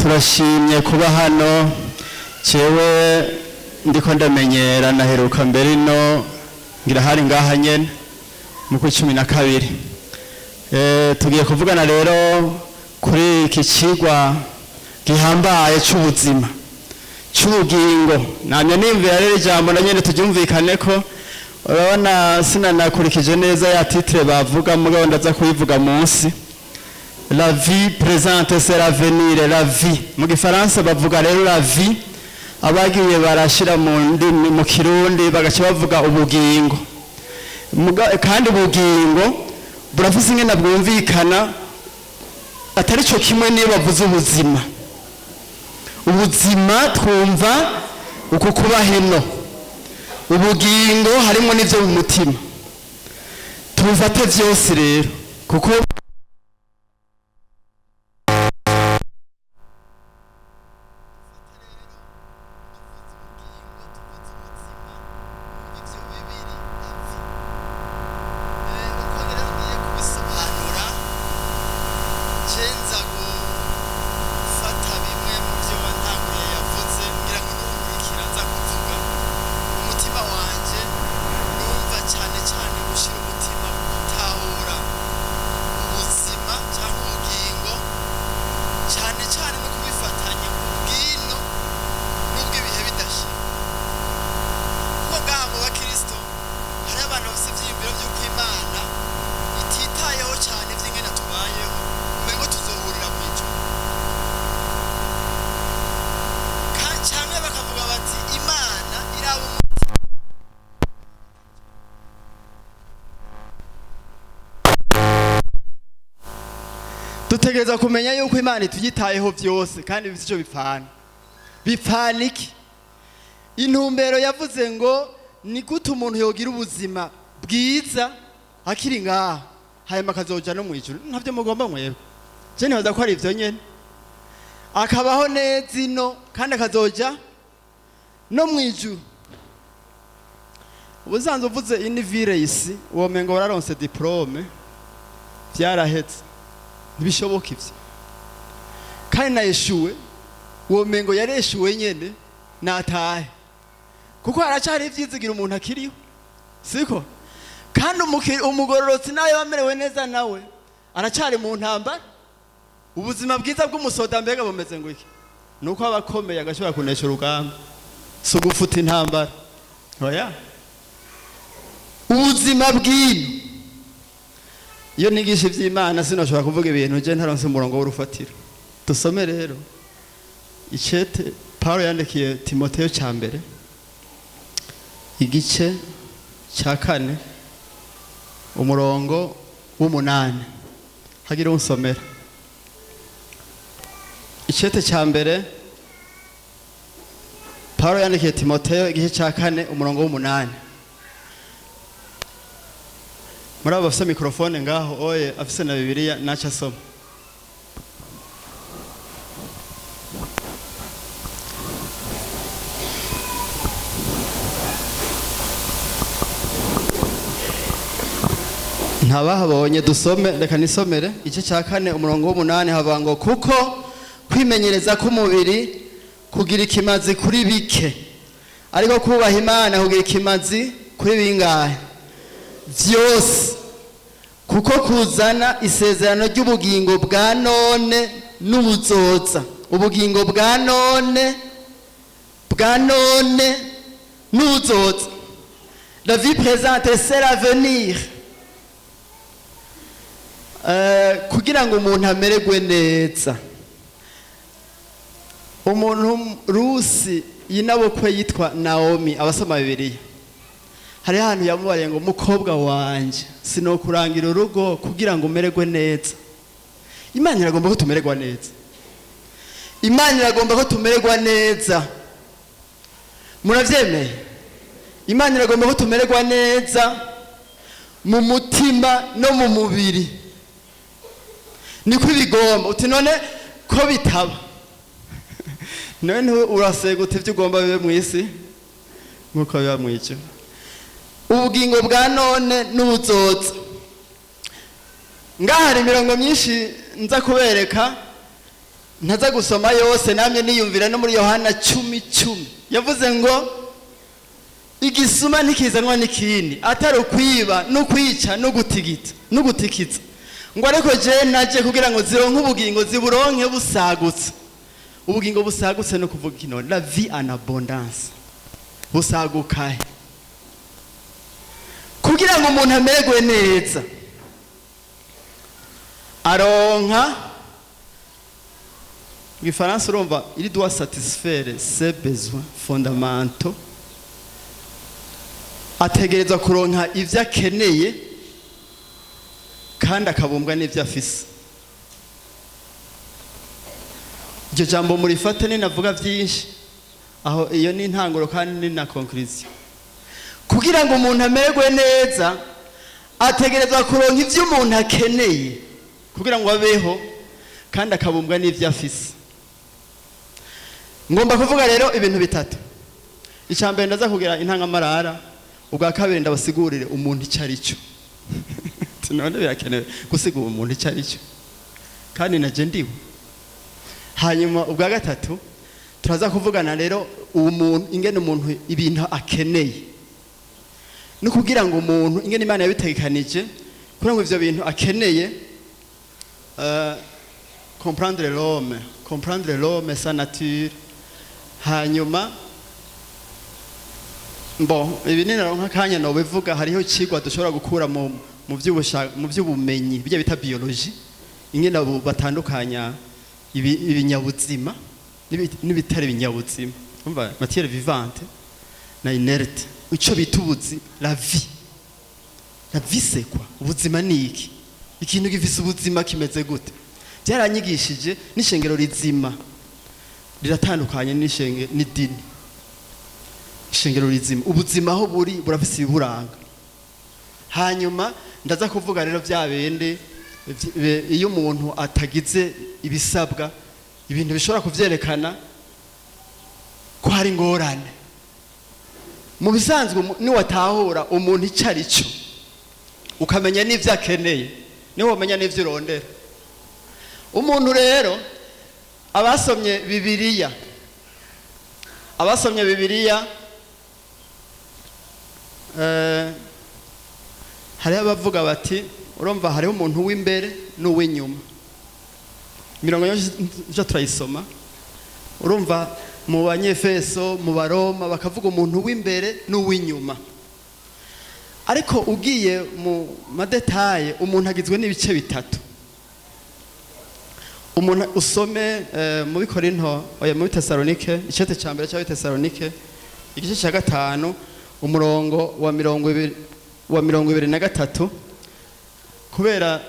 Turashimye kuba hano. Jewe ndiko ndamenyera, naheruka mbere ino ngira hari ngaha nyene mu kwa 12. Tugiye kuvugana rero kuri iki cigwa gihambaye c'ubuzima, c'ubugingo. Namye nimvira rero ijambo na nyene turyumvikane ko urabona sinanakurikije neza ya titre bavuga, mugabo ndaza kuyivuga munsi. La vie présente, c'est l'avenir. La vie mu gifaransa bavuga rero la vie, abagiye barashira mu ndimi mu Kirundi bagaca bavuga ubugingo. Kandi ubugingo burafise ingene bwumvikana atari cyo kimwe niyo bavuze ubuzima. Ubuzima twumva uku kuba hino, ubugingo harimo n'ivyo mu mutima. Tubifate vyose rero kuko dutegereza kumenya yuko Imana itugitayeho byose kandi bifite icyo bipfana. Bipfana iki? Intumbero yavuze ngo ni gute umuntu yogira ubuzima bwiza akiri ngaha hanyuma akazoja no mu ijuru. Ntavyo mugomba mwebwe? Je nibaza ko ari ivyo nyene, akabaho neza ino kandi akazoja no mu ijuru. Ubusanzwe uvuze ini virus womengo wararonse diplome, vyarahetse, ntibishoboka ivyo. Kandi na Yeshuwe womengo yareshuwe nyene natahe, kuko haracari ivyizigira umuntu akiriho, siko? Kandi umugororotsi nayo amerewe neza nawe aracari mu ntambara. Ubuzima bwiza bw'umusoda mbega bumeze ngo iki? Nuko aba akomeye agashobora kunesha urugamba, si ugufuta intambara. Oya, ubuzima bw'ino iyo nigisha ivy'Imana sinashobora kuvuga ibintu je ntaronse umurongo w'urufatiro. Dusome rero icete Paulo yandikiye Timoteyo ca mbere, igice ca 4, umurongo w'8. Hagira unsomera icete ca mbere Paulo yandikiye Timoteyo, igice ca 4, umurongo w'8. Muri abo bafise mikrofone ngaho oye afise na Bibiliya naca asoma. Ntabahabonye dusome, reka nisomere igice ca 4 umurongo w'8. Havuga ngo kuko kwimenyereza k'umubiri kugira ikimazi kuri bike, ariko kubaha Imana kugira ikimazi kuri bingahe? Vyose, kuko kuzana isezerano ry'ubugingo bwa none n'ubuzoza. Ubugingo bwa none, bwa none n'ubuzoza. La vie présente, c'est l'avenir. Kugira ngo umuntu amererwe neza, umuntu Rusi yinabukwe yitwa Naomi, abasoma Bibiliya, hari ahantu yamubariye ngo mukobwa wanje sinokurangira urugo kugira ngo umererwe neza. Imana iragomba ko tumererwa neza. Imana iragomba ko tumererwa neza. Muravyemeye? Imana iragomba ko tumererwa neza mu mutima no mu mubiri. Niko ibigomba. Uti none ko bitaba? None urasega uti ivyo ugomba bibe mw'isi nkuko biba mw'ijuru. Ubugingo bwa none n'ubuzoza. Ngaha hari imirongo myinshi nza kubereka. Ntaza gusoma yose, namye niyumvira no muri Yohana 10:10 yavuze ngo igisuma ntikizanwa n'ikindi atari ukwiba no kwica no gutigita no gutikiza, ngo ariko je naje kugira ngo zironke ubugingo, ziburonke busagutse. Ubugingo busagutse no kuvuga kino la vie en abondance, busagukahe? Kugira ngo umuntu amererwe neza, aronka, mu gifaransa urumva, il doit satisfaire ses besoins fondamentaux, ategerezwa kuronka ivyo akeneye kandi akabumbwa n'ivyo afise. Iryo jambo murifate, ninavuga vyinshi aho, iyo ni intanguro kandi ni na conclusion. Kugira ngo umuntu amererwe neza, ategerezwa kuronka ivyo umuntu akeneye kugira ngo abeho kandi akabumbwa n'ivyo afise. Ngomba kuvuga rero ibintu bitatu. Icya mbere, ndaza kugira intangamarara. Ubwa kabiri, ndabasigurire umuntu icyo ari cyo. None birakenewe gusigura umuntu icyo ari cyo, kandi naje ndiwe. Hanyuma ubwa gatatu, turaza kuvugana rero uwo muntu, ingene umuntu ibintu akeneye, no kugira ngo umuntu ingene Imana yabitegekanije kugira ngo ivyo bintu akeneye, comprendre l'homme, comprendre l'homme, sa nature. Hanyuma bon, ibi ni naronka akanya nobivuga. Hariho icigwa dushobora gukura mu by'ubumenyi bijya bita biologie, ingene abo batandukanya ibinyabuzima n'ibitari ibinyabuzima, umva, matière vivante na inerte, ico bita ubuzi, la vie. La vie, c'est quoi? Ubuzima ni iki? Ikintu gifise ubuzima kimeze gute? Byaranyigishije n'ishengero rizima riratandukanye n'ishenge n'idini. Ishengero rizima, ubuzima aho buri burafise ibiburanga. Hanyuma ndaza kuvuga rero bya bindi iyo umuntu atagize ibisabwa, ibintu bishobora kuvyerekana ko hari ingorane. Mu bisanzwe, niwatahura umuntu icyo ari cyo, ukamenya n'ivyo akeneye, niho wamenya n'ivyo urondera. Umuntu rero, abasomye Bibiliya, hariho abavuga bati urumva hariho umuntu w'imbere n'uw'inyuma. Imirongo yose nje turayisoma, urumva, mu Banyefeso, mu Baroma, bakavuga umuntu w'imbere n'uw'inyuma. Ariko ugiye mu ma détails, umuntu agizwe n'ibice bitatu. Umuntu usome mu Bikorinto, oya, mu Bitesalonike, icete cya mbere cy'Abitesalonike, igice cya 5, umurongo wa 20, wa 23. Kubera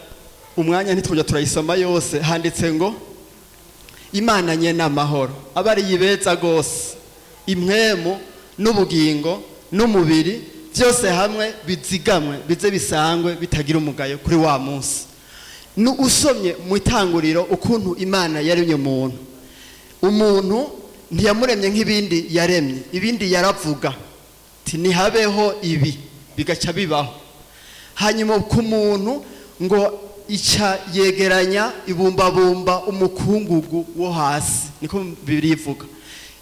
umwanya ntitujya turayisoma yose. Handitse ngo Imana nyene amahoro aba ari yibeza gose impwemu n'ubugingo n'umubiri, byose hamwe bizigamwe, bize bisangwe bitagira umugayo kuri wa munsi. Usomye mu itanguriro ukuntu Imana yaremye umuntu, umuntu ntiyamuremye nk'ibindi yaremye. Ibindi yaravuga ati ntihabeho ibi, bigaca bibaho. Hanyuma ku muntu ngo ica yegeranya, ibumbabumba umukungugu wo hasi, niko Bibiliya ivuga,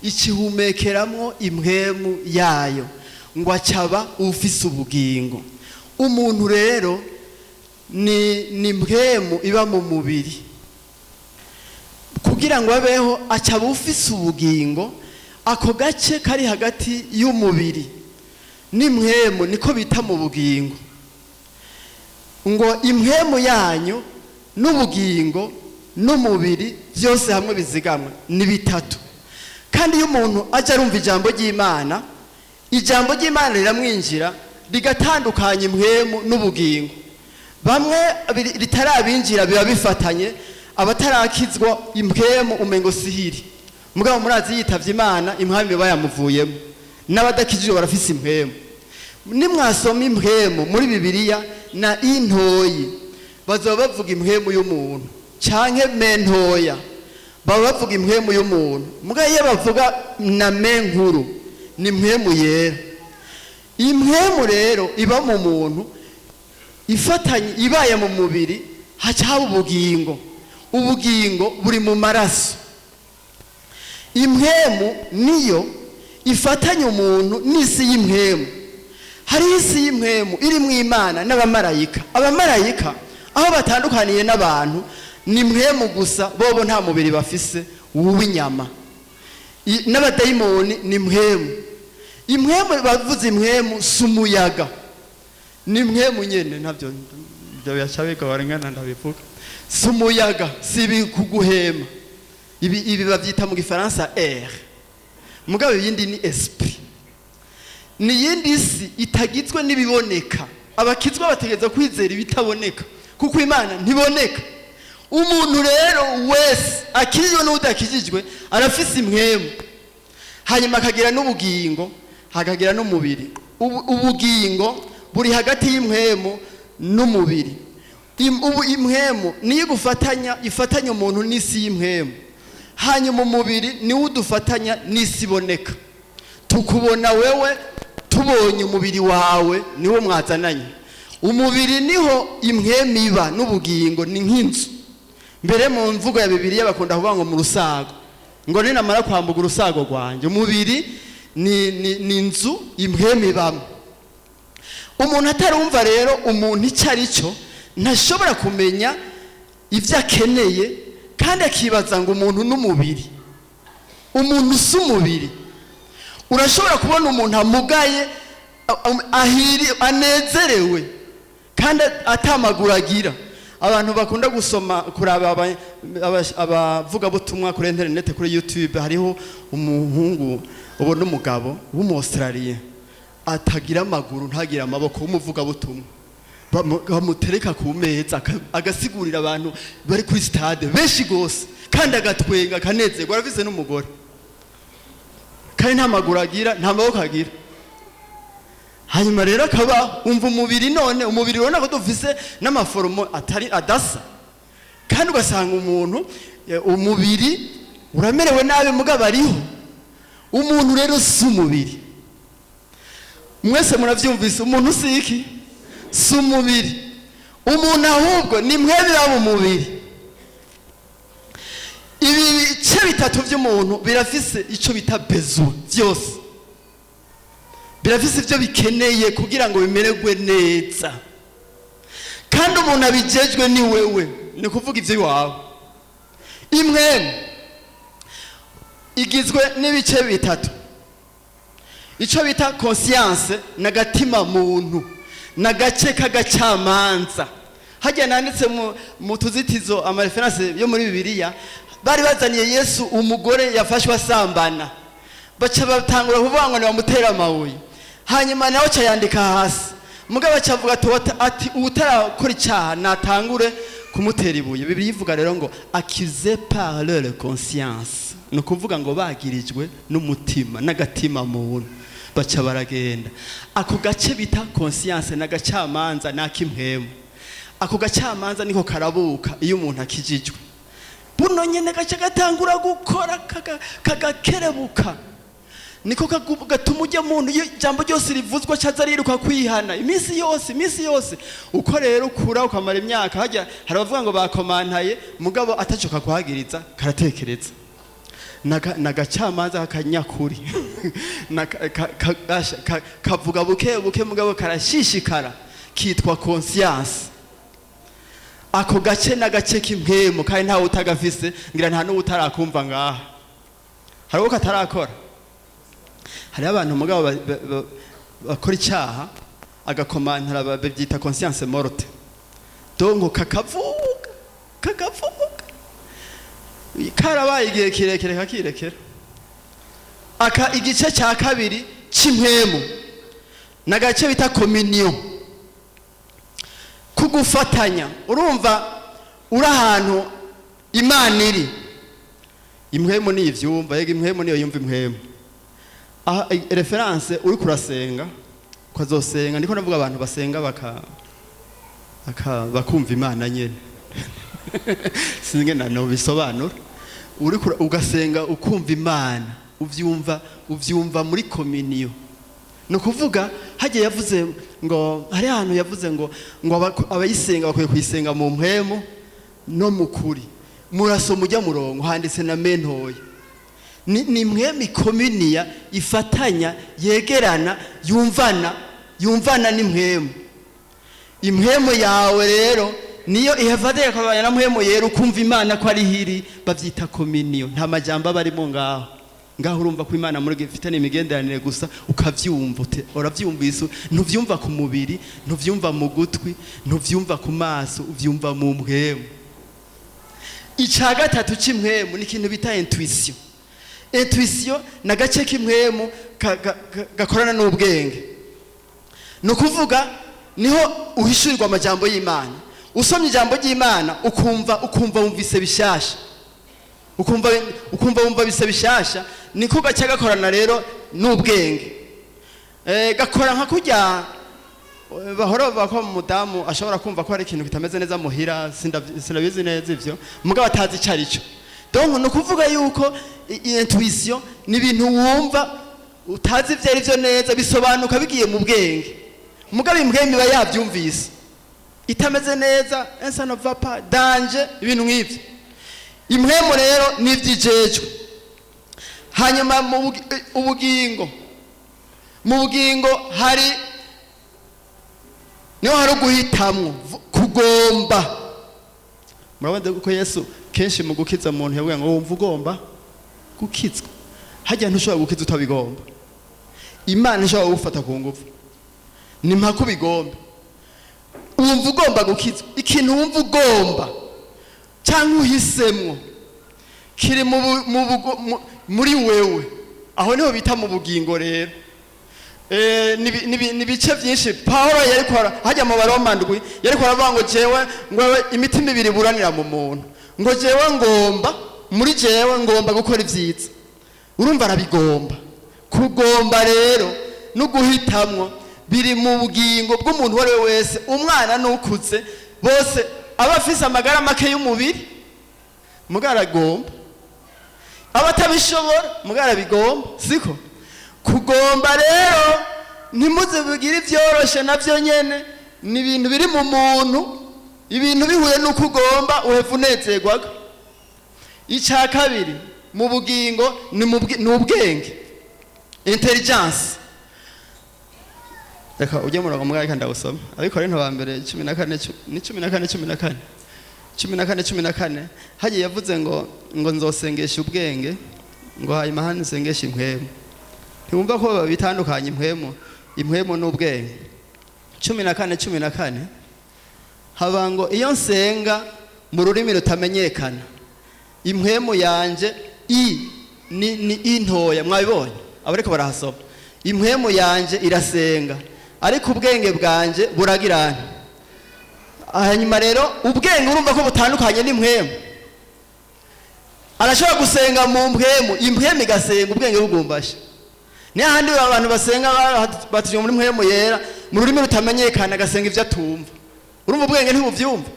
ikihumekeramwo impwemu yayo, ngo acaba ufise ubugingo. Umuntu rero ni mpwemu iba mu mubiri. Kugira ngo abeho, acaba ufise ubugingo. Ako gace kari hagati y'umubiri n'impwemu niko bita mu bugingo. Ngo impwemu yanyu n'ubugingo n'umubiri byose hamwe bizigamwe, ni bitatu. Kandi iyo umuntu ajya arumva ijambo ry'Imana, ijambo ry'Imana riramwinjira, rigatandukanya impwemu n'ubugingo. Bamwe ritarabinjira biba bifatanye, abatarakizwa impwemu umengo sihiri. Mugabo murazi, yitavye Imana, impwemu iba yamuvuyemo. N'abadakijijwe barafise impwemu. Nimwasoma impwemu muri Bibiliya na intoyi, bazoba bavuga impwemu y'umuntu, canke me ntoya baba bavuga impwemu y'umuntu. Mugabo iyo bavuga na me nkuru, ni impwemu yera. Impwemu rero iba mu muntu, ifatanye, ibaye mu mubiri, haca haba ubugingo. Ubugingo buri mu maraso. Impwemu niyo ifatanya umuntu n'isi y'impwemu. Hariho isi y'impwemu iri mu Imana n'abamarayika. Abamarayika aho batandukaniye n'abantu ni mpwemu gusa, bobo nta mubiri bafise w'inyama. N'abadayimoni ni mpwemu. Impwemu, bavuze impwemu, si umuyaga, ni mpwemu nyene. Ntabyo ibyo bica bigorana ndabivuga. Si umuyaga, si ibikuguhema. Ibi babyita mu Gifaransa air, mugabo ibindi ni esprit, ni iyindi si itagizwe n'ibiboneka. Abakizwa bategereza kwizera ibitaboneka, kuko Imana ntiboneka. Umuntu rero wese, akijijwe n'udakijijwe, arafise impwemu, hanyuma akagira n'ubugingo, akagira n'umubiri. Ubugingo buri hagati y'impwemu n'umubiri. Ubu impwemu niyo igufatanya, ifatanya umuntu n'isi y'impwemu, hanyuma umubiri niwo udufatanya n'isi iboneka. Tukubona wewe, tubonye umubiri wawe, niwo mwazananye. Umubiri niho impwemu iba n'ubugingo, ni nk'inzu. Mbere mu mvugo ya Bibiliya bakunda kuvuga ngo mu rusago, ngo ninamara kwambuka urusago rwanjye. Umubiri ni inzu impwemu ibamo. Umuntu atarumva rero umuntu icyo ari cyo, ntashobora kumenya ibyo akeneye, kandi akibaza ngo umuntu n'umubiri. Umuntu si umubiri. Urashobora kubona umuntu amugaye, ahiri anezerewe kandi atamaguru agira. Abantu bakunda gusoma, kuraba abavugabutumwa kuri interineti, kuri YouTube, hariho umuhungu ubona, umugabo w'umu-Australien atagira amaguru, ntagira amaboko, w'umuvugabutumwa. Bamutereka ku meza, agasigurira abantu bari kuri stade benshi gose, kandi agatwenga, akanezerwa. Arafise n'umugore, kandi nta maguru agira, nta maboko agira. Hanyuma rero akaba umva umubiri. None umubiri urabona ko dufise n'amaforomo atari adasa, kandi ugasanga umuntu umubiri uramerewe nabi, mugabo ariho. Umuntu rero si umubiri. Mwese murabyumvise, umuntu si iki? Si umubiri. Umuntu ahubwo ni mwe biba mu mubiri. Ibi bice bitatu by'umuntu birafise icyo bita besoin, byose birafise ibyo bikeneye kugira ngo bimererwe neza. Kandi umuntu abijejwe ni wewe, ni kuvuga ibyo iwawe. Imwe igizwe n'ibice bitatu: icyo bita conscience n'agatima muntu, n'agace k'agacamanza. Hajya nanditse mu tuzitizo ama références yo muri Bibiliya. Bari bazaniye Yesu umugore yafashwe asambana, baca batangura kuvuga ngo nibamutere amabuye. Hanyuma nawe aca yandika hasi. Mugabo aca avuga ati uwutarakora icyaha natangure kumutera ibuye. Bibiliya ivuga rero ngo accusés par leur conscience, ni ukuvuga ngo bagirijwe n'umutima n'agatima muntu, baca baragenda. Ako gace bita conscience n'agacamanza n'ak'impwemu, ako gacamanza niko karabuka iyo umuntu akijijwe. Buno nyene gace gatangura gukora, kagakerebuka, niko gatuma ujya muntu iyo ijambo ryose rivuzwa caza ariruka kwihana iminsi yose, iminsi yose. Uko rero ukura, ukamara imyaka, hajya hari abavuga ngo bakomantaye, mugabo ataco kakuhagiriza, karatekereza. Nagacamanza k'akanyakuri. Kavuga buke buke, mugabo karashishikara, kitwa conscience. Ako gace n'agace k'impwemu, kandi ntawe utagafise. Ngira nta n'uwo utarakumva ngaha. Hari uwo katarakora. Hariho abantu mugabo bakora icyaha agakomantara, babyita conscience morte. Donc kakavuga, kakavuga, karabaye igihe kirekire, kakirekera. Aka igice cya kabiri cy'impwemu n'agace bita communion, kugufatanya. Urumva uri ahantu Imana iri, impwemu niyo ivyumva. Yega, impwemu niyo yumva impwemu. Aha référence, uri kurasenga, ukazosenga, ndiko ndavuga abantu basenga bakumva Imana nyene, singe na bisobanura. Uri ugasenga ukumva Imana, uvyumva muri communion. Ni ukuvuga hagiye yavuze ngo hari ahantu yavuze ngo abayisenga bakwiye kuyisenga mu mpwemu no mu kuri. Murasoma ujya murongo handitse na mentoya. Ni impwemu ikominiya, ifatanya, yegerana, yumvana n'impwemu. Impwemu yawe rero niyo ihafatanya ikabana na Mpwemu Yera, ukumva Imana ko ari hiri. Bavyita communion. Nta majambo aba arimo ngaho. Ngaho urumva ko Imana muri ifitanye imigenderanire gusa, ukavyumva uravyumvise. Ntuvyumva ku mubiri, ntuvyumva mu gutwi, ntuvyumva ku maso, uvyumva mu mpwemu. Ica gatatu c'impwemu ni ikintu bita intuition. Intuition ni agace k'impwemu gakorana n'ubwenge. Ni ukuvuga niho uhishurirwa amajambo y'Imana. Usomye ijambo ry'Imana, ukumva wumvise bishasha, ukumva wumva bise bishasha. Niko gace gakorana rero n'ubwenge. Gakora nka kurya bahora bavuga ko umudamu ashobora kumva ko hari ikintu kitameze neza muhira. Sinabizi neza ivyo, mugabo atazi ico ari cyo. Donc ni ukuvuga yuko intuition ni ibintu wumva utazi ivyo ari byo neza, bisobanuka bigiye mu bwenge. Mugabo impwemu iba yavyumvise itameze neza, ça ne va pas, danger, ibintu nk'ivyo. Impwemu rero n'ivyijejwe. Hanyuma mu ubugingo, mu bugingo hari niho hari uguhitamwo, kugomba. Murabona ko Yesu kenshi mu gukiza umuntu yavuga ngo: "Wumva ugomba gukizwa?" Hajya ntushobora gukiza utabigomba. Imana ishobora kugufata ku ngufu, ni mpaka ubigomba. Wumva ugomba gukizwa? Ikintu wumva ugomba cyangwa uhisemwo kiri muri wewe. Aho niho bita mu bugingo. Rero ni ibice byinshi Paulo yariko hajya mu Baroma 7, yariko aravuga ngo jewe, ngo imitima ibiri iburanira mu muntu, ngo jewe ngomba, muri jewe ngomba gukora ibyiza. Urumva arabigomba. Kugomba rero no guhitamwo biri mu bugingo bw'umuntu uwo ari we wese, umwana n'ukuze bose. Aba afise amagara make y'umubiri, mugabo aragomba. Aba atabishobora, mugabo arabigomba. Siko kugomba rero, ntimuze bugire ibyoroshe, nabyo nyene ni ibintu biri mu muntu. Ibintu bihuye n'uko ugomba, uheva unezerwaga. Icya kabiri mu bugingo ni ubwenge, intelligence. Reka ujye murongo mugari, reka ndawusoma. Abikorinto ba mbere 14, ni 14, 14, 14, 14. Hagiye yavuze ngo nzosengesha ubwenge, ngo hanyuma hano nsengeshe impwemu. Ntiwumva ko bitandukanye, impwemu n'ubwenge? 14, 14 haba ngo: "Iyo nsenga mu rurimi rutamenyekana, impwemu yanje i ni intoya." Mwabibonye abariko barahasoma? "Impwemu yanje irasenga, ariko ubwenge bwanje buragirana." Hanyuma rero ubwenge urumva ko butandukanye n'impwemu. Arashobora gusenga mu mpwemu, impwemu igasenga, ubwenge bugumbashe. Niyo handi abantu basenga batije muri Mpwemu Yera mu rurimi rutamenyekana, agasenga ibyo atumva. Urumva ubwenge ntibuvyumva,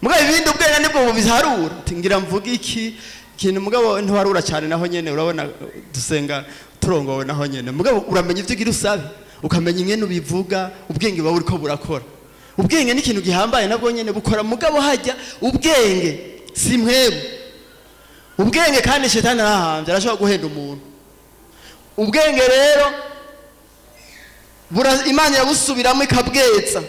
mugabo ibindi ubwenge nibwo bubiharura. Ati: "Ngira mvuge iki kintu." Mugabo ntiwarura cyane naho nyene. Urabona dusenga turongowe naho nyene, mugabo uramenya ivyo ugira usabe, ukamenya ingene ubivuga. Ubwenge buba buriko burakora. Ubwenge ni ikintu gihambaye, nabwo nyene bukora, mugabo hajya ubwenge si mpwemu. Ubwenge kandi shetani arahambye, arashobora guhenda umuntu. Ubwenge rero Imana irabusubiramo ikabwetsa.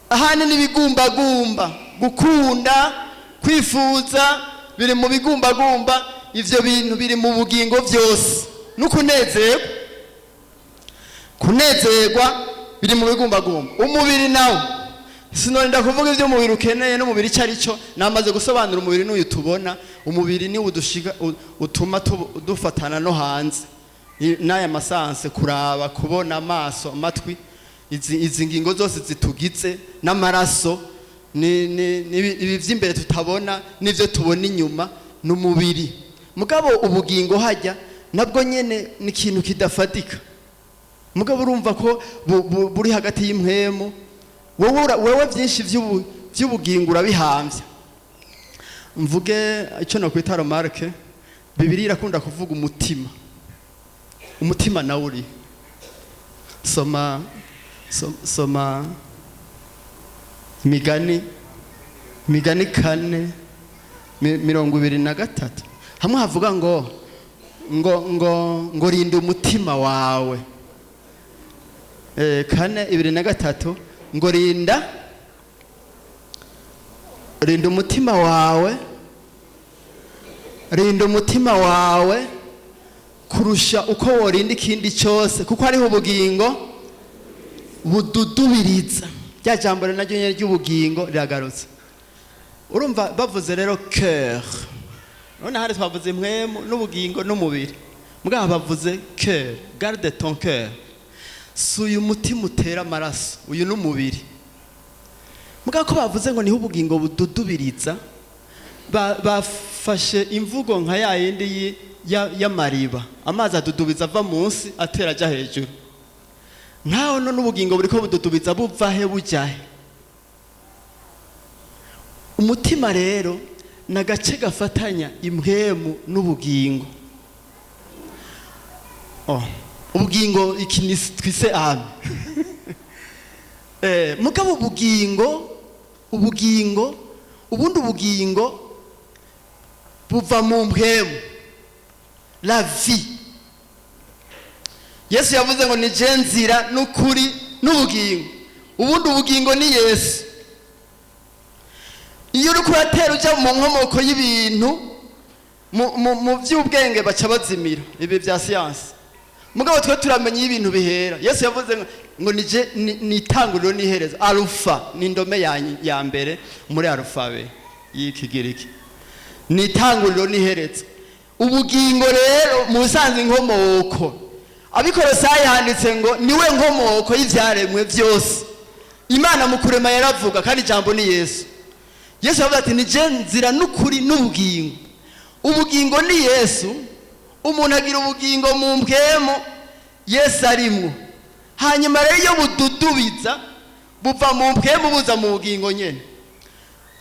Ahandi n'ibigumbagumba, gukunda, kwifuza, biri mu bigumbagumba. Ivyo bintu biri mu bugingo byose, no kunezerwa. Kunezerwa biri mu bigumbagumba. Umubiri nawo, sinorinda kuvuga ibyo umubiri ukeneye n'umubiri icyo ari cyo. Namaze gusobanura umubiri n'uyu tubona. Umubiri niwo udushiga, utuma dufatana no hanze. N'aya ma sens, kuraba, kubona, amaso, amatwi, izi ngingo zose zitugize, n'amaraso, ni ibi vy'imbere tutabona n'ivyo tubona inyuma, ni umubiri. Mugabo ubugingo hajya nabwo nyene ni ikintu kidafatika, mugabo urumva ko buri hagati y'impwemu. Wewe byinshi by'ubugingo urabihambya. Mvuge icyo nokwita remarque: Bibiliya irakunda kuvuga umutima. Umutima nawe uri, soma Imigani, Imigani 4. 23, hamwe havuga ngo rinda umutima wawe. 4:23, ngo rinda umutima wawe, rinda umutima wawe kurusha uko worinda ikindi cyose, kuko hariho ubugingo bududubiriza. Rya jambo rero naryo nyene ry'ubugingo riragarutse. Urumva bavuze rero cœur, none hari twavuze impwemu n'ubugingo n'umubiri, mugabo bavuze cœur, garde ton cœur. Si uyu mutima utera amaraso, uyu n'umubiri. Mugabo ko bavuze ngo niho ubugingo bududubiriza, bafashe imvugo nka ya yindi y'amariba, amazi adudubiza ava munsi atera ajya hejuru. Nkaho none ubugingo buriko bududubiza buva he, bujya he? Umutima rero ni agace gafatanya impwemu n'ubugingo. Oh, ubugingo iki ni twise âme. Mugabo ubugingo ubundi, ubugingo buva mu mpwemu, la vie. Yesu yavuze ngo ni je nzira n'ukuri n'ubugingo. Ubundi ubugingo ni Yesu. Iyo uriko uratera ujya mu nkomoko y'ibintu mu by'ubwenge, baca bazimira ibi bya siyansi. Mugabo twe turamenya iyo ibintu bihera. Yesu yavuze ngo nije ni itanguriro n'iherezo, alufa ni indome ya mbere muri alphabet y'ikigiriki, ni itanguriro n'iherezo. Ubugingo rero mu busanzwe, inkomoko, Abikorosayi handitse ngo niwe nkomoko y'ivyaremwe byose. Imana mu kurema yaravuga, kandi ijambo ni Yesu. Yesu yavuze ati ni je nzira n'ukuri n'ubugingo. Ubugingo ni Yesu. Umuntu agira ubugingo mu mpwemu Yesu arimwo. Hanyuma rero iyo bududubiza buva mu mpwemu buza mu bugingo nyene.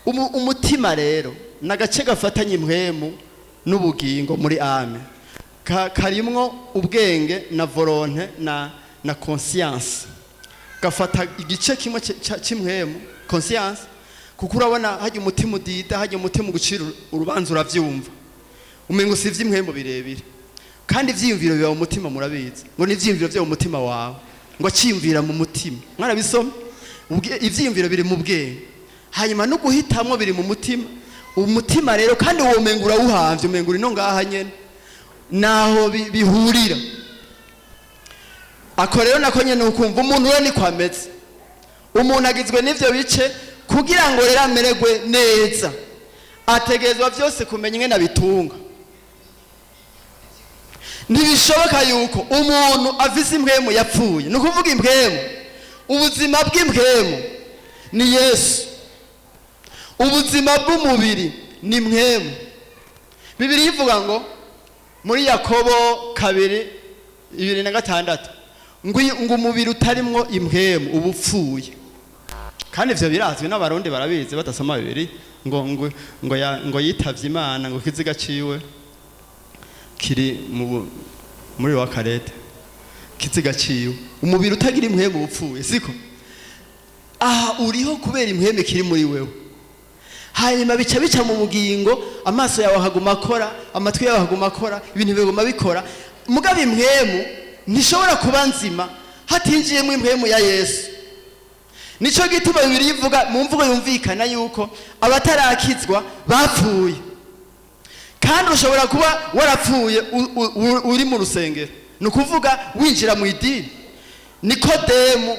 Umutima rero ni agace gafatanya impwemu n'ubugingo muri âme. Karimwo ubwenge na volonté na conscience. Gafata igice kimwe cy'impwemu, conscience, kuko urabona hajya umutima udida, hajya umutima ugucira urubanza, uravyumva umengo si ivy'impwemu birebire. Kandi ivyiyumviro biba mu mutima, murabizi ngo ni ivyiyumviro vyo mu mutima wawe, ngo aciyumvira mu mutima. Mwarabisoma? Ivyiyumviro biri mu bwenge, hanyuma no guhitamwo biri mu mutima. Umutima rero kandi uwo umengo urawuhamvye, umengo uri no ngaha nyene naho bihurira. Ako rero nako nyene ukumva umuntu we niko ameze. Umuntu agizwe n'ivyo bice. Kugira ngo rero amererwe neza, ategerezwa vyose kumenya ingene abitunga. Ntibishoboka yuko umuntu afise impwemu yapfuye. Ni ukuvuga impwemu, ubuzima bw'impwemu ni Yesu, ubuzima bw'umubiri ni mpwemu. Bibiri ivuga ngo muri Yakobo 2:26 ngo umubiri utarimwo impwemu uba upfuye. Kandi ivyo birazwi n'Abarundi, barabizi badasoma bibiri, ngo yitavye Imana, ngo ikiziga ciwe kiri muri wa karete kiziga ciwe. Umubiri utagira impwemu uba upfuye, siko? Aha uriho kubera impwemu kiri muri wewe. Hanyuma bica mu bugingo, amaso yawe akaguma akora, amatwi yawe akaguma akora, ibintu biguma bikora. Mugabo impwemu ntishobora kuba nzima hatinjiyemo impwemu ya Yesu. Nico gituma Bibiri ivuga mu mvugo yumvikana yuko abatarakizwa bapfuye. Kandi ushobora kuba warapfuye uri mu rusengero, ni ukuvuga winjira mu idini. Nikodemu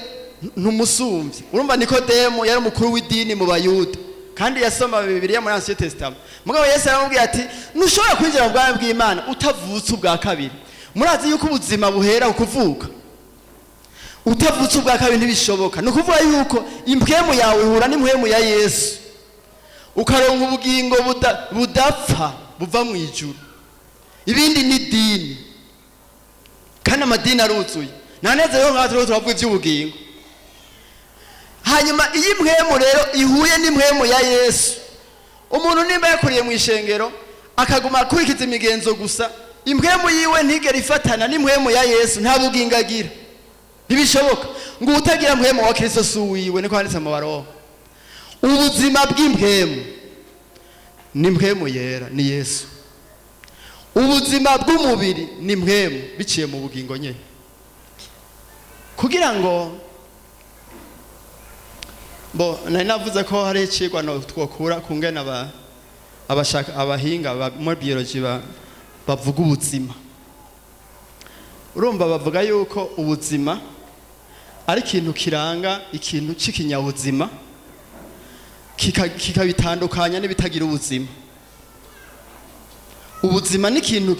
ntumusumbye. Urumva Nikodemu yari umukuru w'idini mu Bayuda, kandi yasoma Bibiliya muri Ancien Testament. Mugabo Yesu aramubwira ati ntushobora kwinjira mu bwami bw'Imana utavutse ubwa kabiri. Murazi yuko ubuzima buhera ukuvuka. Utavutse ubwa kabiri ntibishoboka. Ni ukuvuga yuko impwemu yawe ihura n'impwemu ya Yesu, ukaronka ubugingo budapfa buva mu ijuru. Ibindi ni dini, kandi amadini aruzuye. Ntanezero ngaho turiko turavuga iby'ubugingo. Hanyuma iyo impwemu rero ihuye n'impwemu ya Yesu, umuntu nimba yakuriye mu ishengero akaguma akurikiza imigenzo gusa, impwemu yiwe ntigere ifatana n'impwemu ya Yesu, nta bugingo agira, ntibishoboka. Ngo utagira mpwemu wa Kristo si uwiwe, niko handitse mu Baroma. Ubuzima bw'impwemu Ni Mpwemu Yera, ni Yesu. Ubuzima bw'umubiri ni mpwemu biciye mu bugingo nyene. Kugira ngo bo nari navuze ko hari icigwa no twokura kungena aba abashaka abahinga muri biology bavuga ubuzima. Urumva bavuga yuko ubuzima ari ikintu kiranga ikintu c'ikinyabuzima, kikabitandukanya n'ibitagira ubuzima. Ubuzima ni ikintu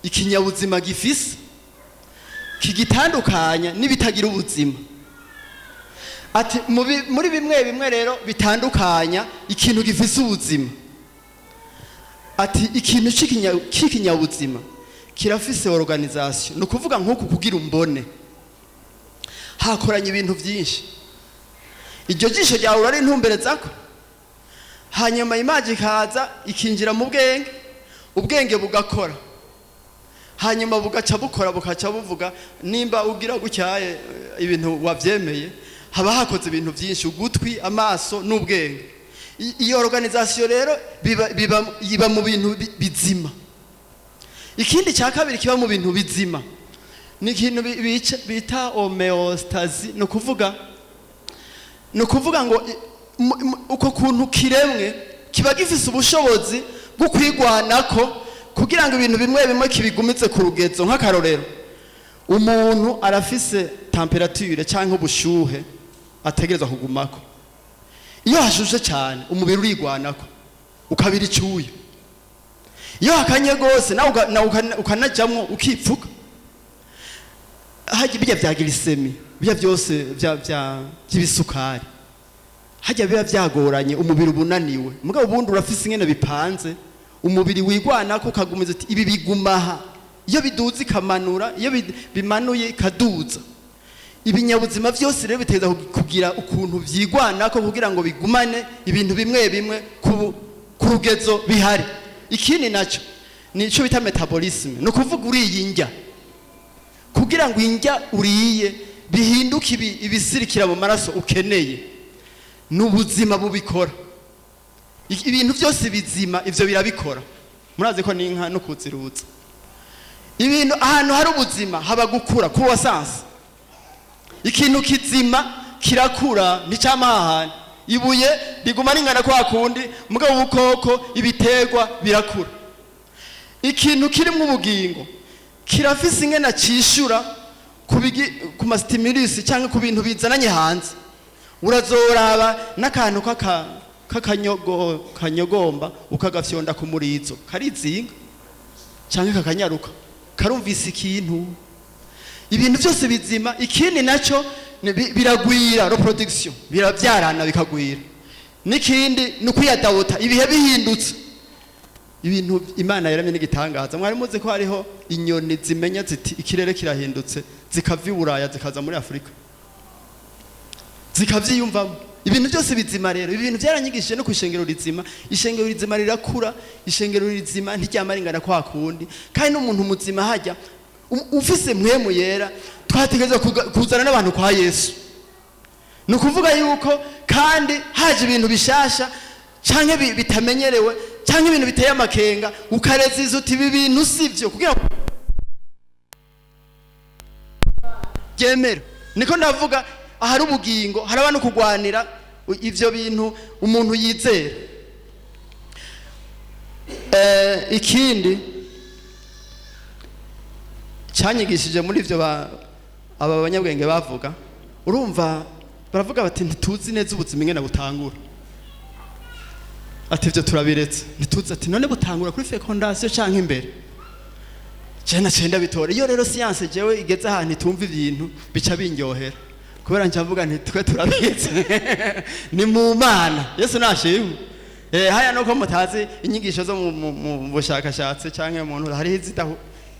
ikinyabuzima gifise kigitandukanya n'ibitagira ubuzima. Ati muri bimwe bimwe rero bitandukanya ikintu gifise ubuzima, ati ikintu c'ikinyabuzima kirafise organisation. Ni ukuvuga nk'uku kugira umbone hakoranye ibintu byinshi. Iryo jisho ryawe urarintumberezako, hanyuma image ikaza ikinjira mu bwenge, ubwenge bugakora, hanyuma bugaca bukora, bukaca buvuga nimba ugira gutyaye ibintu wavyemeye. Haba hakoze ibintu byinshi: ugutwi, amaso n'ubwenge. Iyo organisation rero iba mu bintu bizima. Ikindi cya kabiri kiba mu bintu bizima ni ikintu bita homéostasie. Ni ukuvuga ngo uko kuntu kiremwe kiba gifise ubushobozi bwo kwigwanako kugira ngo ibintu bimwe bimwe kibigumize ku rugezo. Nk'akarorero, umuntu arafise température cyangwa ubushuhe ategerezwa kugumako. Iyo hashushe cyane, umubiri urigwanako ukabira icyuya. Iyo hakanye rwose, nawe ukanajamwo ukipfuka. Hajya bijya bya glycémie, bijya byose by'ibisukari, hajya biba byagoranye, umubiri ubunaniwe. Mugabo ubundi urafise ingene bipanze, umubiri wigwanako ukagumiza uti ibi bigumaha. Iyo biduza ikamanura, iyo bimanuye ikaduza. Ibinyabuzima byose rero biteza kugira ukuntu vyigwanako kugira ngo bigumane ibintu bimwe bimwe ku rugezo bihari. Ikindi nacyo ni ico bita métabolisme. Ni ukuvuga uriye indya, kugira ngo indya uriye bihinduke ibisirikira mu maraso ukeneye, ni ubuzima bubikora. Ibintu byose bizima ivyo birabikora. Murazi ko n'inka no kuzirutsa ibintu, ahantu hari ubuzima haba gukura, croissance. Ikintu kizima kirakura, nticyamahahana. Ibuye riguma ringana kwa kundi, mugabo ubukoko, ibiterwa birakura. Ikintu kirimo ubugingo kirafise ingena cishura ku ma stimulus cyangwa ku bintu bizananye hanze. Urazoraba n'akantu k'akanyogo kanyogomba, ukagafyonda ku murizo, karizinga cyangwa kakanyaruka, karumvise ikintu. Ibintu byose bizima, ikindi nacyo biragwira, reproduction, birabyarana bikagwira. N'ikindi ni ukwiyadawuta ibihe bihindutse. Ibintu Imana yaramye n'igitangaza. Mwari muzi ko hariho inyoni zimenya ziti ikirere kirahindutse, zikava i Buraya zikaza muri Afurika, zikavyiyumvamo? Ibintu byose bizima rero, ibi bintu byaranyigishije no ku ishengero rizima. Ishengero rizima rirakura, ishengero rizima ntiryama ringana kwa kundi. Kandi n'umuntu muzima hajya ufise Mpwemu Yera, twategerezwa kuzana n'abantu kwa Yesu. Ni ukuvuga yuko kandi haje ibintu bishasha canke bitamenyerewe canke ibintu biteye amakenga, ukareziza uti ibi bintu sivyo, kugira ngo byemera. Niko ndavuga, ahari ubugingo haraba no kugwanira ivyo bintu umuntu yizera. Ikindi cyanyigishije muri ivyo aba banyabwenge bavuga, urumva baravuga bati ntituzi neza ubuzima ingene butangura. Ati ivyo turabiretse, ntituzi. Ati none butangura kuri fécondation canke imbere? Je naciye ndabitora. Iyo rero science jewe igeze ahantu itumva ibintu, bica binyohera, kubera nca mvuga nti twe turabizi, ni mu Mana. Yesu nashimwe. Haya nuko mutazi inyigisho zo mu bushakashatsi canke mu ntu, hariho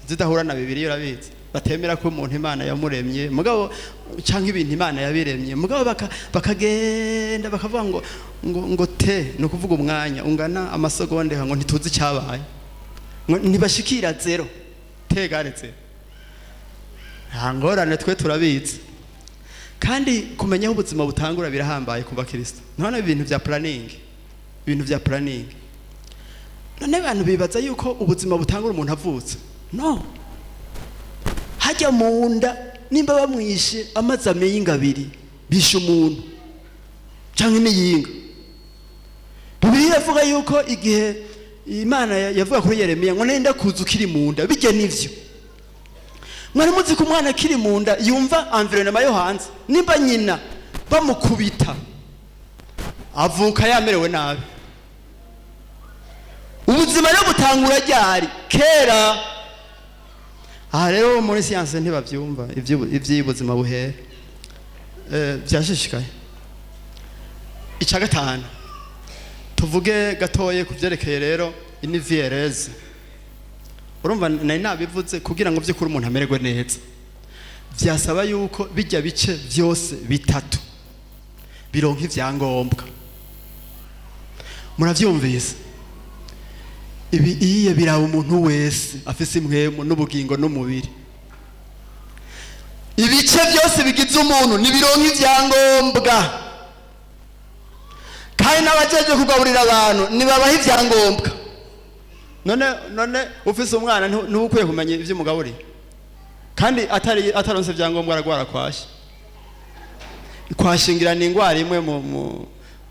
izidahura na Bibiliya. Urabizi, batemera ko umuntu Imana yamuremye, mugabo canke ibintu Imana yabiremye, mugabo bakagenda bakavuga ngo te ni ukuvuga umwanya ungana amasegonde, ngo ntituzi icyabaye, ngo ntibashikira zéro t égale zéro. Nta ngorane, twe turabizi. Kandi kumenya aho ubuzima butangura birahambaye ku bakristo. None ibintu vya planning, ibintu vya planning. None abantu bibaza yuko ubuzima butangura umuntu avutse. No hajya mu nda, nimba bamwishe amazi ameyinga abiri, bishe umuntu canke n'iyinga. Bibiliya iravuga yuko igihe Imana yavuga kuri Yeremiya ngo nenda kuza ukiri mu nda, bijya nivyo. Mwari muzi ko umwana akiri mu nda yumva environnement yo hanze? Nimba nyina bamukubita, avuka yamerewe nabi. Ubuzima rero butangura ryari? Kera. Aha rero muri siyanse ntibabyumva iby'ubuzima buhera. Byashishikaye. Icya gatanu, tuvuge gatoye ku byerekeye rero une vie heureuse. Urumva nari nabivuze, kugira ngo by'ukuri umuntu amererwe neza byasaba yuko bijya bice byose bitatu bironka ibyangombwa. Murabyumvise, ibi iye biraba umuntu wese afise impwemu n'ubugingo n'umubiri. Ibice byose bigize umuntu nibironka ibyangombwa, kandi n'abajejwe kugaburira abantu nibabaha ibyangombwa. None ufise umwana, ntuba ukwiye kumenya ibyo umugaburiye? Kandi atari ataronse ibyangombwa aragwara kwashi. Kwashingira ni indwara imwe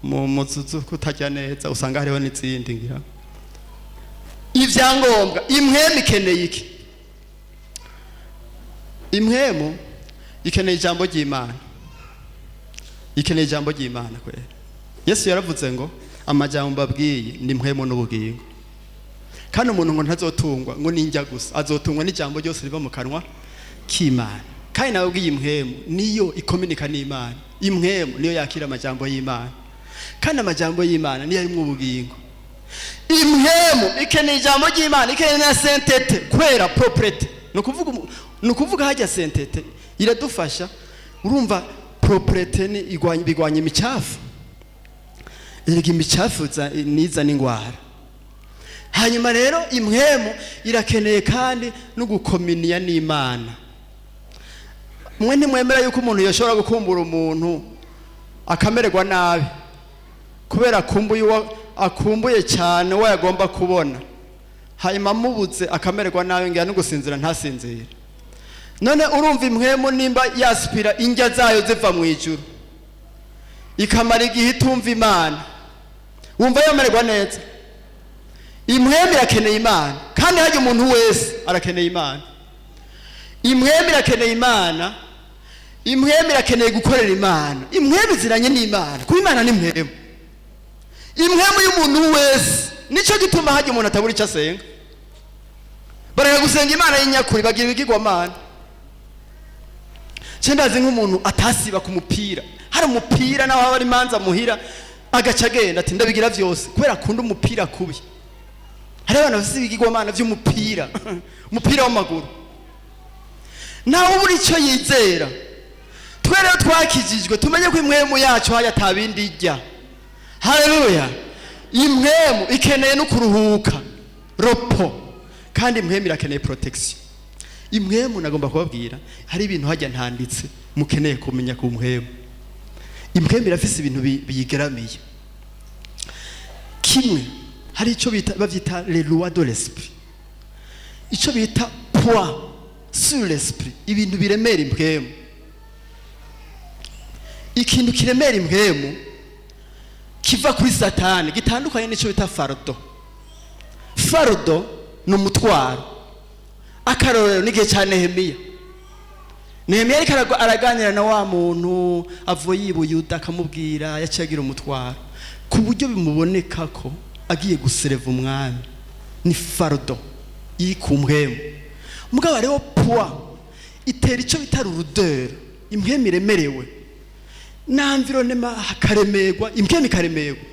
mu zuzu kutarya neza, usanga hariho n'izindi. Ngira ibyangombwa. Impwemu ikeneye iki? Impwemu ikeneye ijambo ry'Imana, ikeneye ijambo ry'Imana kwera. Yesu yaravuze ngo amajambo mbabwiye ni mpwemu n'ubugingo. Kandi umuntu ngo ntazotungwa ngo ninjya gusa, azotungwa n'ijambo ryose riva mu kanwa k'Imana. Kandi nawe ubwiye, impwemu niyo ikominika n'Imana, impwemu niyo yakira amajambo y'Imana, kandi amajambo y'Imana niyo arimwo ubugingo. Impwemu ikeneye ijambo ry'Imana, ikeneye na sainteté kwera, propreté. Ni ukuvuga hajya sainteté iradufasha. Urumva propreté ni igwanya, bigwanya imicafu. Erega imicafu niza n'ingwara. Hanyuma rero impwemu irakeneye kandi no gukominiya n'Imana. Mwe ntimwemera yuko umuntu yashobora gukumbura umuntu akamererwa nabi kubera akumbuye uwo akumbuye cyane, uwo yagomba kubona, hanyuma amubuze akamererwa nabi, ngira no gusinzira ntasinzire? None urumva impwemu nimba yasipira indya zayo ziva mu ijuru, ikamara igihe itumva Imana, wumva yamererwa neza? Impwemu irakeneye Imana, kandi hajya umuntu wese arakeneye Imana. Impwemu irakeneye Imana, impwemu irakeneye gukorera Imana, impwemu iziranye n'Imana, kuba Imana ni impwemu. Impwemu y'umuntu wese, nicyo gituma hajya umuntu atabura icyo asenga. Bareka gusenga Imana y'inyakuri, bagira ibigirwamana. Nce ndazi nk'umuntu atasiba ku mupira, hari umupira nawe haba ari imanza muhira agaca agenda, ati ndabigira byose kubera akunda umupira kubi. Hari abantu bafite ibigirwamana by'umupira, umupira w'amaguru. Nawe ubura icyo yizera. Twe rero twakijijwe, tumenye ko impwemu yacu haya atabindi ijya. Haleluya! Impwemu ikeneye no kuruhuka, repos, kandi impwemu irakeneye protection. Impwemu, nagomba kubabwira, hari ibintu hajya ntanditse mukeneye kumenya ku mpwemu. Impwemu irafise ibintu biyigeramiye. Kimwe, hari icyo bita, bavyita les lois de l'esprit, icyo bita poids sur l'esprit, ibintu biremera impwemu. Ikintu kiremera impwemu kiva kuri Satani gitandukanye n'icyo bita fardeau. Fardeau ni umutwaro. Akarorero n'igihe cya Nehemiya. Nehemiya ariko araganira na wa muntu avuye y'i Buyuda, akamubwira, yaciye agira umutwaro ku buryo bimuboneka ko agiye gusereva umwami. Ni fardeau iri ku mpwemu. Mugabo hariho poids itera icyo bita lourdeur. Impwemu iremerewe n'environnement, hakaremerwa, impwemu ikaremerwa.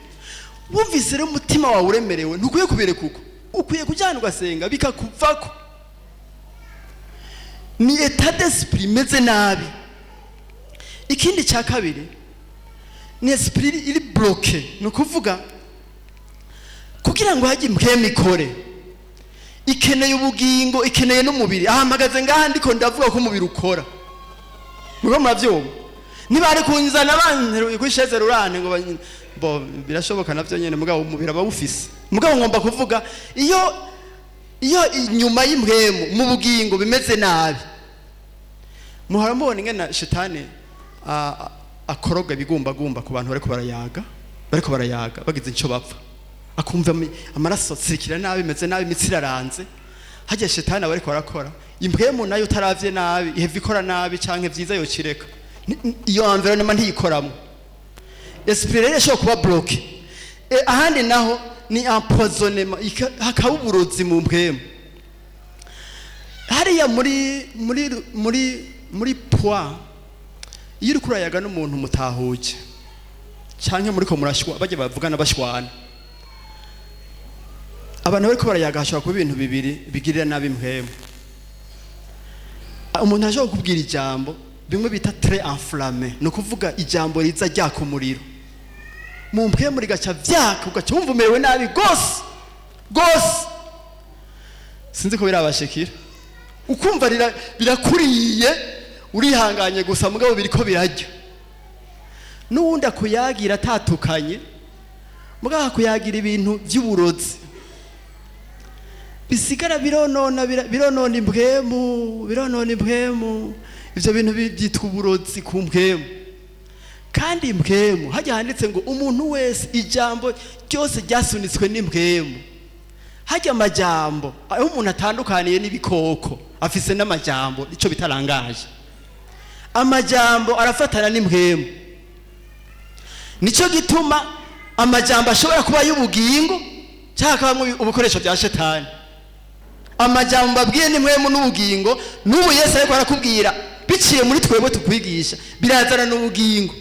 Wumvise rero umutima wawe uremerewe, ntukwiye kubireka uko, ukwiye kujyana ugasenga bikakuvako. Ni état d'esprit imeze nabi. Ikindi cya kabiri ni esprit iri bloqué. Ni ukuvuga, kugira ngo hajye impwemu ikore, ikeneye ubugingo, ikeneye n'umubiri. Ahamagaze ngaha ndiko ndavuga ko umubiri ukora. Muriko muravyumva? Ntibari kunzana banteruye kuri chaise roulante ngo bo birashoboka navyo nyene, mugabo umubiri aba awufise. Mugabo ngomba kuvuga, iyo inyuma y'impwemu mu bugingo bimeze nabi, muhora mubona ingene shetani akoroga ibigumbagumba ku bantu bariko barayaga bagize icyo bapfa, akumva amaraso tsirikira nabi, imeze nabi, imitsi iraranze. Hajya shetani aba ariko arakora, impwemu nayo utaravye nabi iheva ikora nabi, canke vyiza yocireka. Iyo environnement ntiyikoramo. Esprit rero ishobora kuba bloqué. Ahandi naho ni empoisonnement, hakaba uburozi mu mpwemu hariya muri poids. Iyo uriko urayaga n'umuntu mutahuje, canke muriko murashwa, bajya bavugana bashwana, abantu bariko barayaga, hashobora kuba ibintu bibiri bigirira nabi impwemu. Umuntu ashobora kukubwira ijambo bimwe bita très enflammé, ni ukuvuga ijambo riza ryaka umuriro mu mpwemu, rigaca vyaka, ugaca wumva umerewe nabi gose gose. Sinzi ko birabashikira, ukumva birakuriye, urihanganye gusa, mugabo biriko birajya. N'uwundi akuyagira atatukanye, mugabo akuyagira ibintu by'uburozi bisigara bironona, bironona impwemu, bironona impwemu. Ivyo bintu byitwa uburozi ku mpwemu. Kandi impwemu, hajya handitse ngo umuntu wese ijambo ryose ryasunitswe n'impwemu. Hajya amajambo aho umuntu atandukaniye n'ibikoko, afise n'amajambo, nico bitarangaje. Amajambo arafatana n'impwemu. Nico gituma amajambo ashobora kuba y'ubugingo cyangwa akabamo ibikoresho bya shetani. Amajambo abwiye n'impwemu n'ubugingo. N'ubu Yesu ariko arakubwira biciye muri twebwe tukwigisha, birazana n'ubugingo.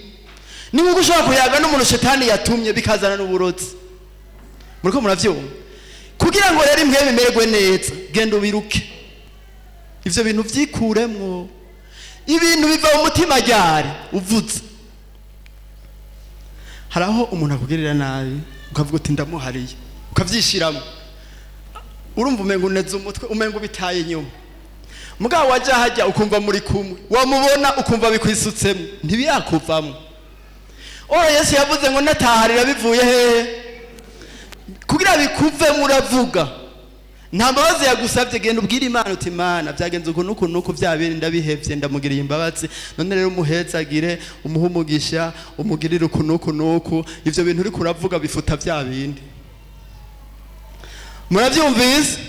Ni nk'uko ushobora kuyaga n'umuntu shetani yatumye, bikazana n'uburozi. Muriko muravyumva? Kugira ngo rero impwemu imererwe neza, genda ubiruke ivyo bintu, vyikuremwo. Ibintu biva mu mutima ryari uvuze. Hari aho umuntu akugirira nabi, ukavuga uti ndamuhariye, ukavyishiramo, urumva umenga uneze umutwe, umenga ubitaye inyuma. Mugabo wajya hajya ukumva muri kumwe, wamubona ukumva bikwisutsemo, ntibiyakuvamo. Ora Yesu yavuze ngo nataharira bivuye hehe? Kugira bikuvemo uravuga. Nta mbabazi yagusabye. Genda ubwire Imana uti Imana, byagenze uku n'uku n'uku, bya bindi ndabihevye, ndamugiriye imbabazi, none rero umuhezagire, umuhe umugisha, umugirire uku n'uku n'uku. Ivyo bintu uriko uravuga bifuta bya bindi. Murabyumvise?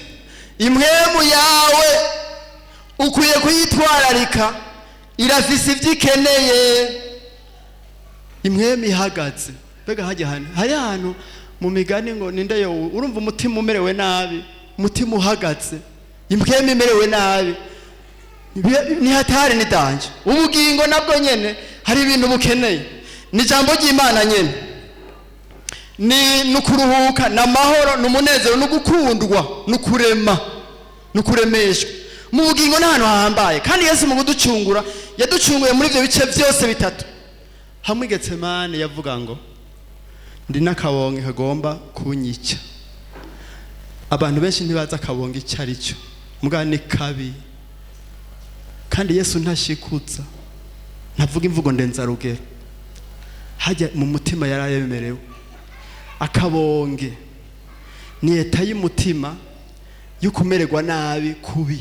Impwemu yawe ukwiye kuyitwararika, irafise ibyo ikeneye. Impwemu ihagaze, mbega hajya hano hari ahantu mu migani ngo ninde yo urumva umutima umerewe nabi, umutima uhagaze, impwemu imerewe nabi, ni hatari, ni danger. Ubugingo nabwo nyene hari ibintu bukeneye, ni ijambo ry'Imana nyene, ni nukuruhuka, ni amahoro, ni umunezero, ni ugukundwa, ni ukurema, ni ukuremeshwa. Mu bugingo ni ahantu hahambaye. Kandi Yesu mu kuducungura yaducunguye muri ibyo bice byose bitatu. Hamwe i Getsemane yavuga ngo ndi n'akabonge kagomba kunyica. Abantu benshi ntibazi akabonge icyo ari cyo, mugabo ni kabi. Kandi Yesu ntashikutsa, ntavuga imvugo ndenzarugero. Hajya mu mutima yari ayemerewe. Akabonge ni état y'umutima yo kumererwa nabi kubi.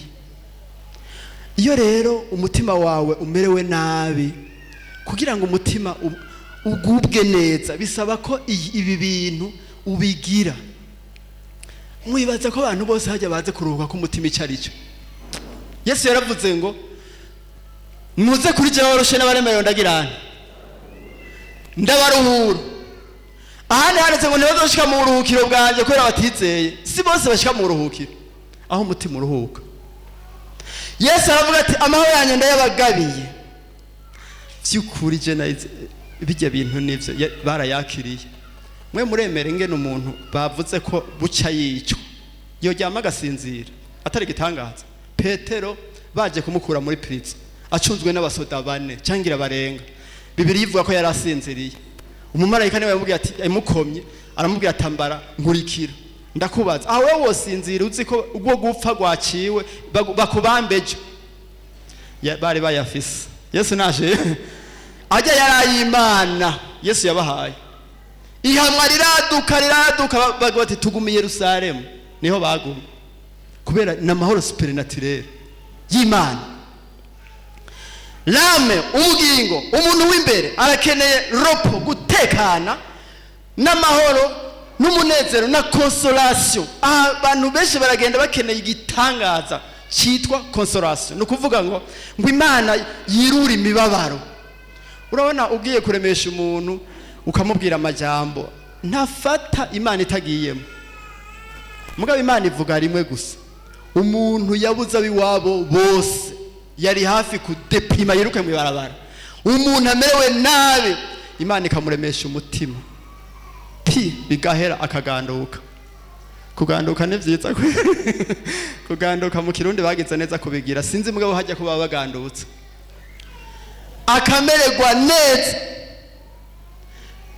Iyo rero umutima wawe umerewe nabi, kugira ngo umutima ugubwe neza bisaba ko ibi bintu ubigira. Mwibaza ko abantu bose hajya baze kuruhuka k'umutima icyo ari cyo? Yesu yaravuze ngo muze kuri jewe abarushe n'abaremerewe, ndagirane ndabaruhura. Ahandi handitse ngo ntibazoshika mu buruhukiro bwanjye kubera batizeye. Si bose bashika mu buruhukiro, aho umutima uruhuka. Yesu aravuga ati amahoro yanjye ndayabagabiye. By'ukuri je nayize bijya bintu nivyo barayakiriye. Mwe muremere ingene umuntu bavuze ko buca yicwa yoryama agasinzira atari igitangaza? Petero baje kumukura muri prison acunzwe n'abasoda bane cyangwa barenga, Bibiri ivuga ko yari asinziriye. Umumarayika niwe yamubwiye ati, yamukomye aramubwira ati ambara, nkurikira. Ndakubaza, aho wowe wosinzira uzi ko ubwo gupfa rwaciwe, bakubambeje? Bari bayafise. Yesu naje. Ajya yari ay'Imana Yesu yabahaye. Ihamwa riraduka riraduka, bavuga bati tugume i Yerusalemu. Niho baguma kubera ni amahoro supernaturel y'Imana. L'âme, ubugingo, umuntu w'imbere arakeneye repos, gutekana n'amahoro n'umunezero na consolation. Abantu benshi baragenda bakeneye igitangaza cyitwa consolation. Ni ukuvuga ngo Imana yirure imibabaro. Urabona, ugiye kuremesha umuntu ukamubwira amajambo ntafata, Imana itagiyemo. Mugabo Imana ivuga rimwe gusa. Umuntu yabuze ab'iwabo bose, yari hafi kudepima yiruke mu ibarabara, umuntu amerewe nabi, Imana ikamuremesha umutima, pi bigahera, akaganduka. Kuganduka ni byiza. Kuganduka mu Kirundi bagize neza kubigira, sinzi mugabo hajya kuba bagandutse, akamererwa neza.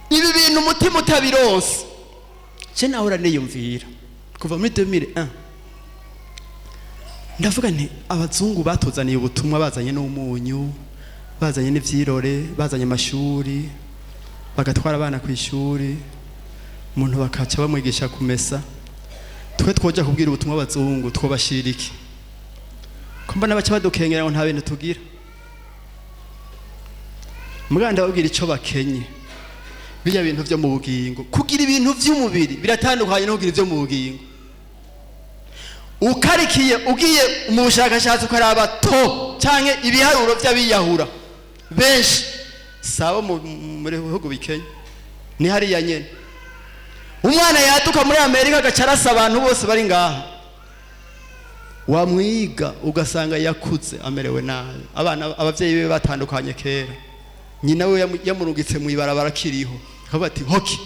Ibi bintu umutima utabironse, je nahora niyumvira kuva muri 2001, ndavuga nti abazungu batuzaniye ubutumwa, bazanye n'umunyu, bazanye n'ivyirore, bazanye amashuri, bagatwara abana ku ishuri, umuntu bakaca bamwigisha kumesa. Twe twoja kubwira ubutumwa abazungu, twobashira iki, ko mbona baca badukengera ngo nta bintu tugira? Muganda babwira ico bakenye, bijya bintu vyo mu bugingo. Kugira ibintu vy'umubiri biratandukanye no kugira ivyo mu bugingo. Ukarikiye, ugiye mu bushakashatsi, ukaraba to canke ibiharuro vy'abiyahura benshi, sabo mu bihugu bikenye, ni hariya nyene. Umwana yaduka muri Amerika agaca arasa abantu bose bari ngaha, wamwiga ugasanga yakuze amerewe nabi, abana abavyeyi be batandukanye kera, nyina we yamurungitse mu ibarabara akiriho, akavuga ati hoki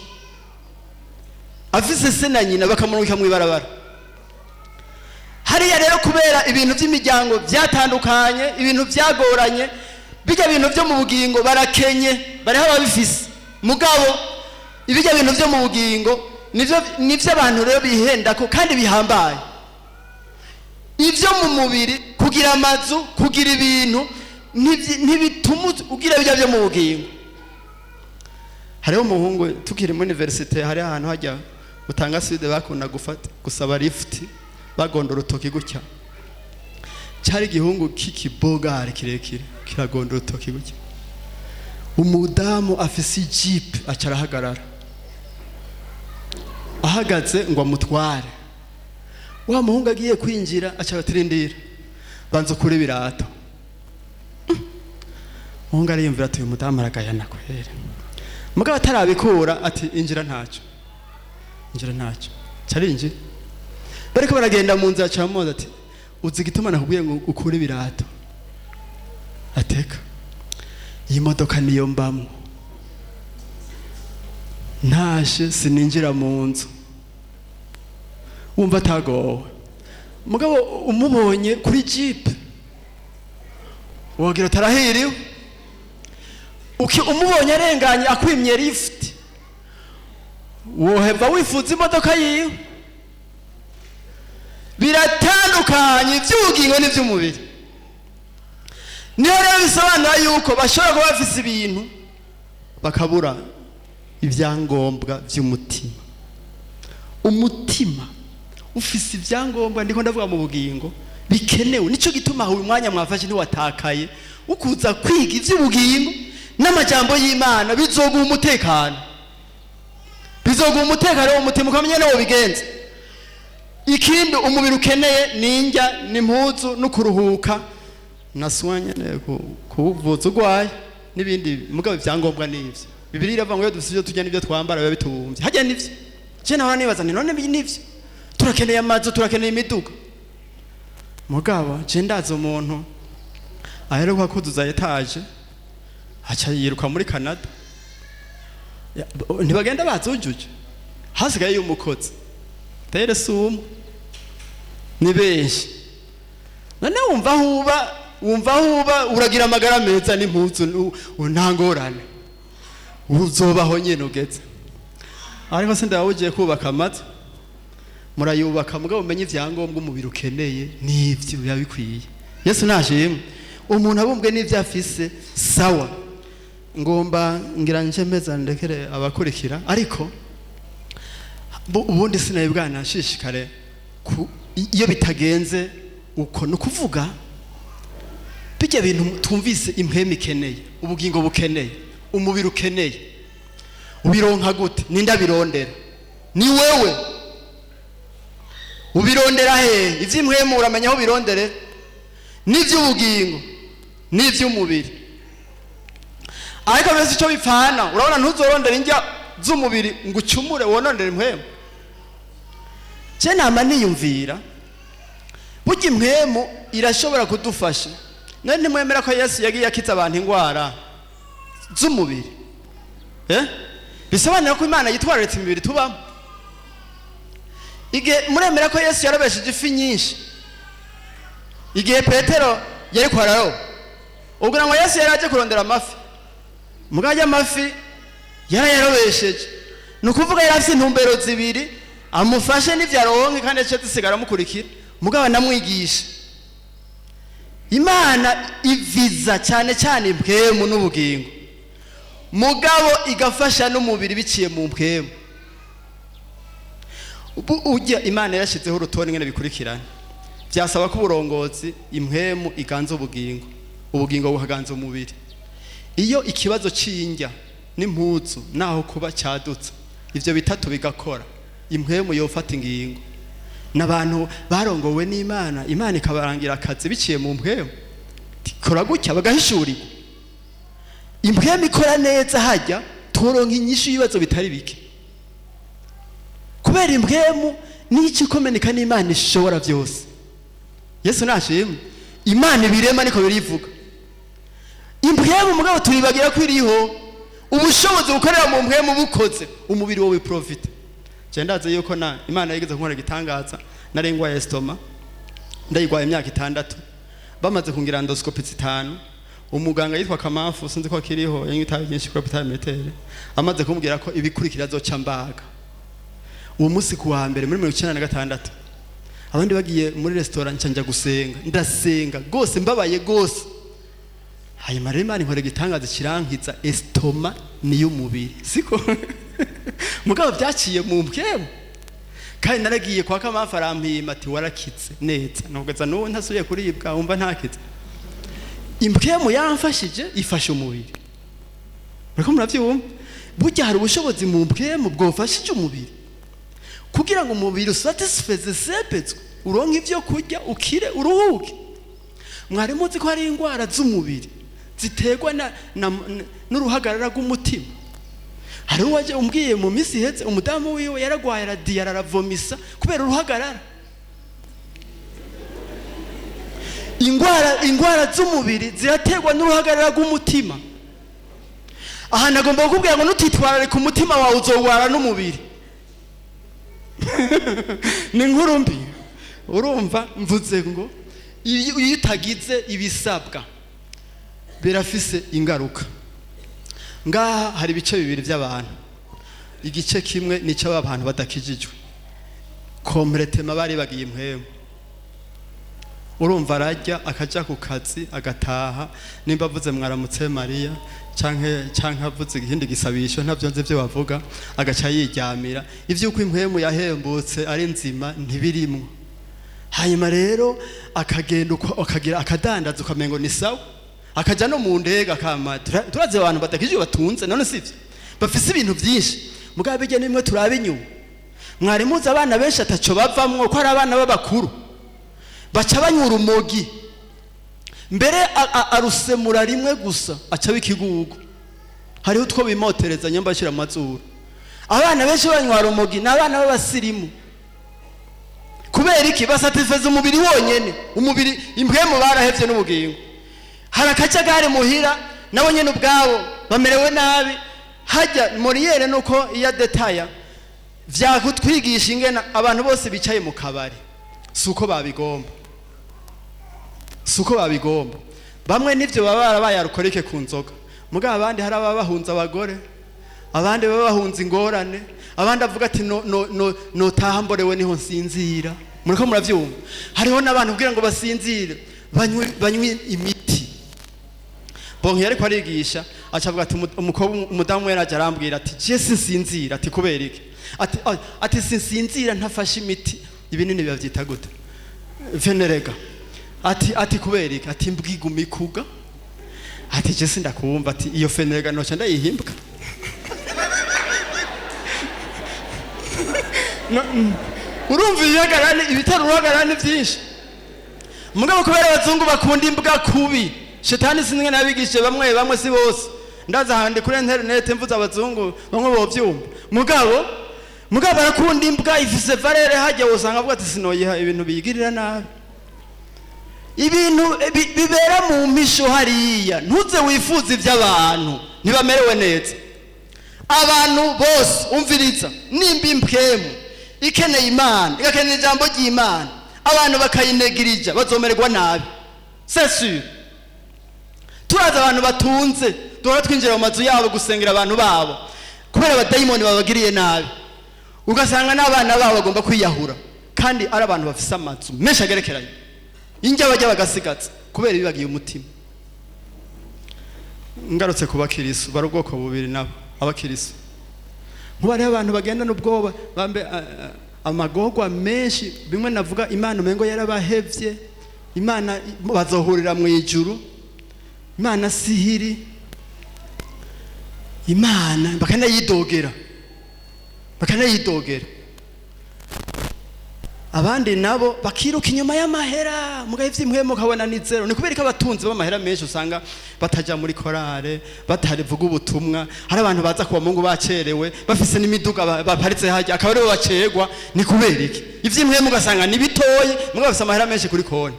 afise se na nyina bakamurungika mu ibarabara hariya. Rero kubera ibintu by'imiryango byatandukanye, ibintu byagoranye, bijya bintu byo mu bugingo barakenye. Bariho ababifise, mugabo ibijya bintu byo mu bugingo nivyo abantu rero bihendako kandi bihambaye. Ibyo mu mubiri, kugira amazu, kugira ibintu, ntibituma ugira bijya byo mu bugingo. Hariho umuhungu tukiri muri université, hari ahantu hajya utanga sud bakunda gufata gusaba lift, bagonda urutoki gutya. Cyari igihungu k'ikibogare kirekire, kiragonda urutoki gutya. Umudamu afise ijipe aca arahagarara, ahagaze ngo amutware. Wa muhungu agiye kwinjira, aca aratirindira, banza ukure ibirato. Umuhungu ariyumvira ati uyu mudamu aragayana kwere. Mugabo atarabikura ati injira ntacyo, injira ntacyo. Carinjira, bariko baragenda mu nzira, aca ati uzi igituma nakubwiye ngo ukure ibirato? Ateka iyi modoka niyo mbamwo, ntashe sininjira mu nzu. Wumva atagowe, mugabo umubonye kuri jipe wogira utarahiriwe. Umubonye arenganye akwimye lift, woheva wifuza imodoka yiwe. Biratandukanye iby'ubugingo n'iby'umubiri. Niho rero bisobanura yuko bashobora kuba bafise ibintu bakabura ibyangombwa by'umutima. Umutima ufise ibyangombwa, ndiko ndavuga mu bugingo, bikenewe. Nico gituma uyu mwanya mwafashe ntiwatakaye, ukuza kwiga iby'ubugingo n'amajambo y'Imana, bizoguha umutekano, bizoguha umutekano w'umutima, ukamenya n'uwo bigenza. Ikindi umubiri ukeneye ni indya n'impuzu no kuruhuka na soin nyene, kuwuvuza urwaye n'ibindi. Mugabo ibyangombwa ni ivyo. Bibiliya iravuga ngo iyo dufise ivyo turya n'ivyo twambara biba bitubumbye. Harya nivyo je nahora nibaza nti none ibi nivyo, turakeneye amazu, turakeneye imiduga. Mugabo je ndazi umuntu aheruka kuzuza étage, aca yiruka muri Canada. Ntibagenda bazujuje, hasigaye y'umukozi tere, si umwe, ni benshi. None wumva aho uba, wumva aho uba uragira amagara meza n'impuzu, nta ngorane, uzobaho nyine ugeze. Ariko se ndaba ugiye kubaka amazu, murayubaka, mugabo umenye ibyangombwa umubiri ukeneye n'ibyo biba bikwiye. Yesu nashimwe. Umuntu abumbwe n'ibyo afise, sawa. Ngomba ngira nje meza ndekere abakurikira, ariko ubundi sinaye bwana nshishikare iyo bitagenze uko. Ni ukuvuga bijya bintu twumvise impwemu ikeneye, ubugingo bukeneye, umubiri ukeneye, ubironka gute? Ninde abirondera? Ni wewe. Ubirondera hehe? Iby'impwemu uramenya aho ubironderera, n'iby'ubugingo n'iby'umubiri. Ariko mbese icyo bipfana, urabona, ntuzorondere indya z'umubiri ngo ucumure wonondere impwemu. Je nama niyumvira, burya impwemu irashobora kudufasha. None ntimwemera ko Yesu yagiye akiza abantu indwara z'umubiri? Bisobanura ko Imana yitwararitse imibiri tubamo. Igihe muremera ko Yesu yarobesheje ifi nyinshi igihe Petero yari kwararoba, ubwo ngo Yesu yari aje kurondera amafi, mugabo amafi yarayarobesheje. Ni ukuvuga yari afite intumbero zibiri: amufashe n'ibyo aronke, kandi ace dusigara amukurikira, mugabo anamwigisha. Imana iviza cyane cyane impwemu n'ubugingo, mugabo igafasha n'umubiri biciye mu mpwemu. Ubu ujya Imana yarashyizeho urutonde ngene bikurikirana. Byasaba ko uburongozi, impwemu iganza ubugingo, ubugingo bukaganza umubiri. Iyo ikibazo c'indya n'impuzu naho kuba cyadutse, ivyo bitatu bigakora, impwemu yofata ingingo. N'abantu barongowe n'Imana, Imana ikabarangira akazi biciye mu mpwemu, kora gutya, bagahishurirwa. Impwemu ikora neza, hajya turonka inyishu y'ibibazo bitari bike, kubera impwemu n'icyo ikomenika n'Imana ishobora byose. Yesu nashimwe. Imana ibirema niko birivuga. Impwemu mugabo tuyibagira ko iriho. Ubushobozi bukorera mu mpwemu bukoze, umubiri wowe profite. Je ndazi yuko na Imana yigeze kunkora igitangaza. Nari ngwaye estomac, ndayigwaye imyaka 6, bamaze kungira endoscopie 5. Umuganga yitwa Kamamfu, sinzi ko akiriho, yanywa itabi ryinshi kuri hôpital militaire, amaze kumbwira ko ibikurikira azoca mbaga. Uwo munsi ku wa mbere muri 96, abandi bagiye muri restaurant, nca njya gusenga. Ndasenga gose, mbabaye gose. Hanyuma rero Imana inkora igitangaza, kirankiza estomac ni y'umubiri, siko? Mugabo byaciye mu mpwemu. Kandi naragiye kwa Kamamfu, arampima ati: "Warakitse neza." Nubwo n'ubu ntasubiye kuribwa, wumva ntakize. Impwemu yamfashije, ifasha umubiri. Muriko muravyumva? Burya hari ubushobozi mu mpwemu bwofashije umubiri kugira ngo umubiri usatisfeze, sepetswe, uronke ivyo kurya, ukire, uruhuke. Mwari muzi ko hari indwara z'umubiri ziterwa n'uruhagarara rw'umutima? Hari uwaje umbwiye mu minsi iheze, umudamu wiwe yaragwaye, aradiyara, aravomisa kubera uruhagarara. Ingwara z'umubiri ziraterwa n'uruhagarara rw'umutima. Aha nagomba kukubwira ngo nutitwararika umutima wawe, uzogwara n'umubiri. Ni inkuru mbi. Urumva mvuze ngo iyo utagize ibisabwa birafise ingaruka. Ngaha hari ibice bibiri by'abantu. Igice kimwe ni icy'abantu badakijijwe, complètement bari bagiye impwemu. Urumva arajya, akaja ku kazi, agataha, nimba avuze "Mwaramutse Mariya" canke avuze ikindi gisabisho, ntabyo nzi ibyo bavuga, agaca yiryamira. Ivy'uko impwemu yahembutse ari nzima ntibirimwo. Hanyuma rero akagenda uko, akagira akadandaza, ukamengo ni sawa, akaja no mu ndege akama. Turazi abantu badakijijwe batunze, none sivyo? Bafise ibintu byinshi, mugabo bijya nimwe turaba inyuma. Mwari muzi abana benshi ataco bavamwo ko ari abana b'abakuru baca banyura urumogi? Mbere arusemura rimwe gusa, aca bikigugu. Hariho utwo bimotereza nyamba ashyira amazuru. Abana benshi banywa urumogi ni abana b'abasirimu. Kubera iki? Basatisfeza umubiri wonyene, umubiri, impwemu barahevye n'ubugingo. Hari akajagari muhira, nabo nyene ubwabo bamerewe nabi. Hajya Molière nuko iyo adetaya vyakutwigisha ingena abantu bose bicaye mu kabari si uko babigomba, si uko babigomba. Bamwe nivyo baba barabaye alcoolique ku nzoga, mugabo abandi hari ababa bahunze abagore, abandi baba bahunze ingorane, abandi avuga ati: "No no no, notaha mborewe niho nsinzira." Muriko muravyumva? Hariho n'abantu kugira ngo basinzire banywe imiti. Bonke yariko arigisha, aca avuga ati umukobwa, umudamu yaraje arambwira ati je sinsinzira. Ati kubera iki? Ati ati sinsinzira ntafashe imiti, ibinini bibavyita gute, Phenergan. Ati kubera iki? Ati mbwiguma ikuga. Ati je sindakumva. Ati iyo Phenergan noca ndayihimbwa. Urumva ibihagarane, ibitera uruhagarara ni byinshi. Mugabo kubera abazungu bakunda imbwa kubi, shetani sinwe nabigishije bamwe bamwe, si bose. Ndaza ahandi kuri interineti mvuze abazungu bamwe bovyumva. Mugabo barakunda imbwa ifise valeur, hajya usanga avuga ati sinoyiha ibintu biyigirira nabi. Ibintu bibera mu mpisho hariya, ntuze wifuze iby'abantu ntibamerewe neza. Abantu bose umviriza, nimba impwemu ikeneye Imana, igakenera ijambo ry'Imana, abantu bakayinegirija, bazomererwa nabi, c'est sûr. Turazi abantu batunze duhora twinjira mu mazu yabo gusengera abantu babo, kubera abadayimoni babagiriye nabi, ugasanga n'abana babo bagomba kwiyahura, kandi ari abantu bafise amazu menshi agerekeranye, injya bajya bagasigaza kubera bibagiye umutima. Ngarutse ku bakirisu, bari ubwoko bubiri nabo. Abakirisu nkuba hariho abantu bagendana ubwoba, bambe amagorwa menshi, bimwe navuga Imana umengo yarabahevye, Imana bazohurira mu ijuru, Imana sihiri, Imana bakanayidogera, bakanayidogera. Abandi nabo bakiruka inyuma y'amahera, mugahe ivy'impwemu ukabona ni zero. Ni kubera ko abatunzi b'amahera menshi usanga bataja muri korale, batarivuga ubutumwa. Hari abantu baza kuba mungu bacerewe, bafise n'imiduga baparitse hajya, akaba aribo bacerwa. Ni kubera iki? Ivy'impwemu ugasanga ni bitoyi, mugabo bafise amahera menshi kuri konti.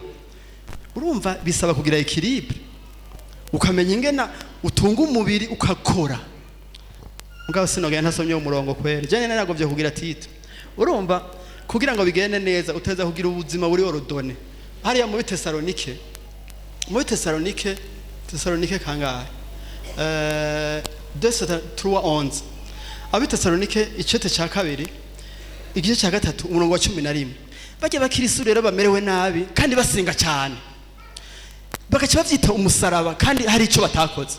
Urumva bisaba kugira équilibre, ukamenya ingena utunga umubiri ukakora. Mugabo sinogenda ntasomye umurongo kweri, je naragovye kugira titre. Urumva kugira ngo bigende neza uteza kugira ubuzima buri ordonné. Hariya muri Tesalonike, muri Tesalonike, Tesalonike kangahe? 2 3 11. Abi Tesalonike icete ca kabiri, igice cya gatatu, umurongo wa 11. Bajya bakirisu rero bamerewe nabi kandi basenga cyane, bagaca bavyita umusaraba kandi hari ico batakoze.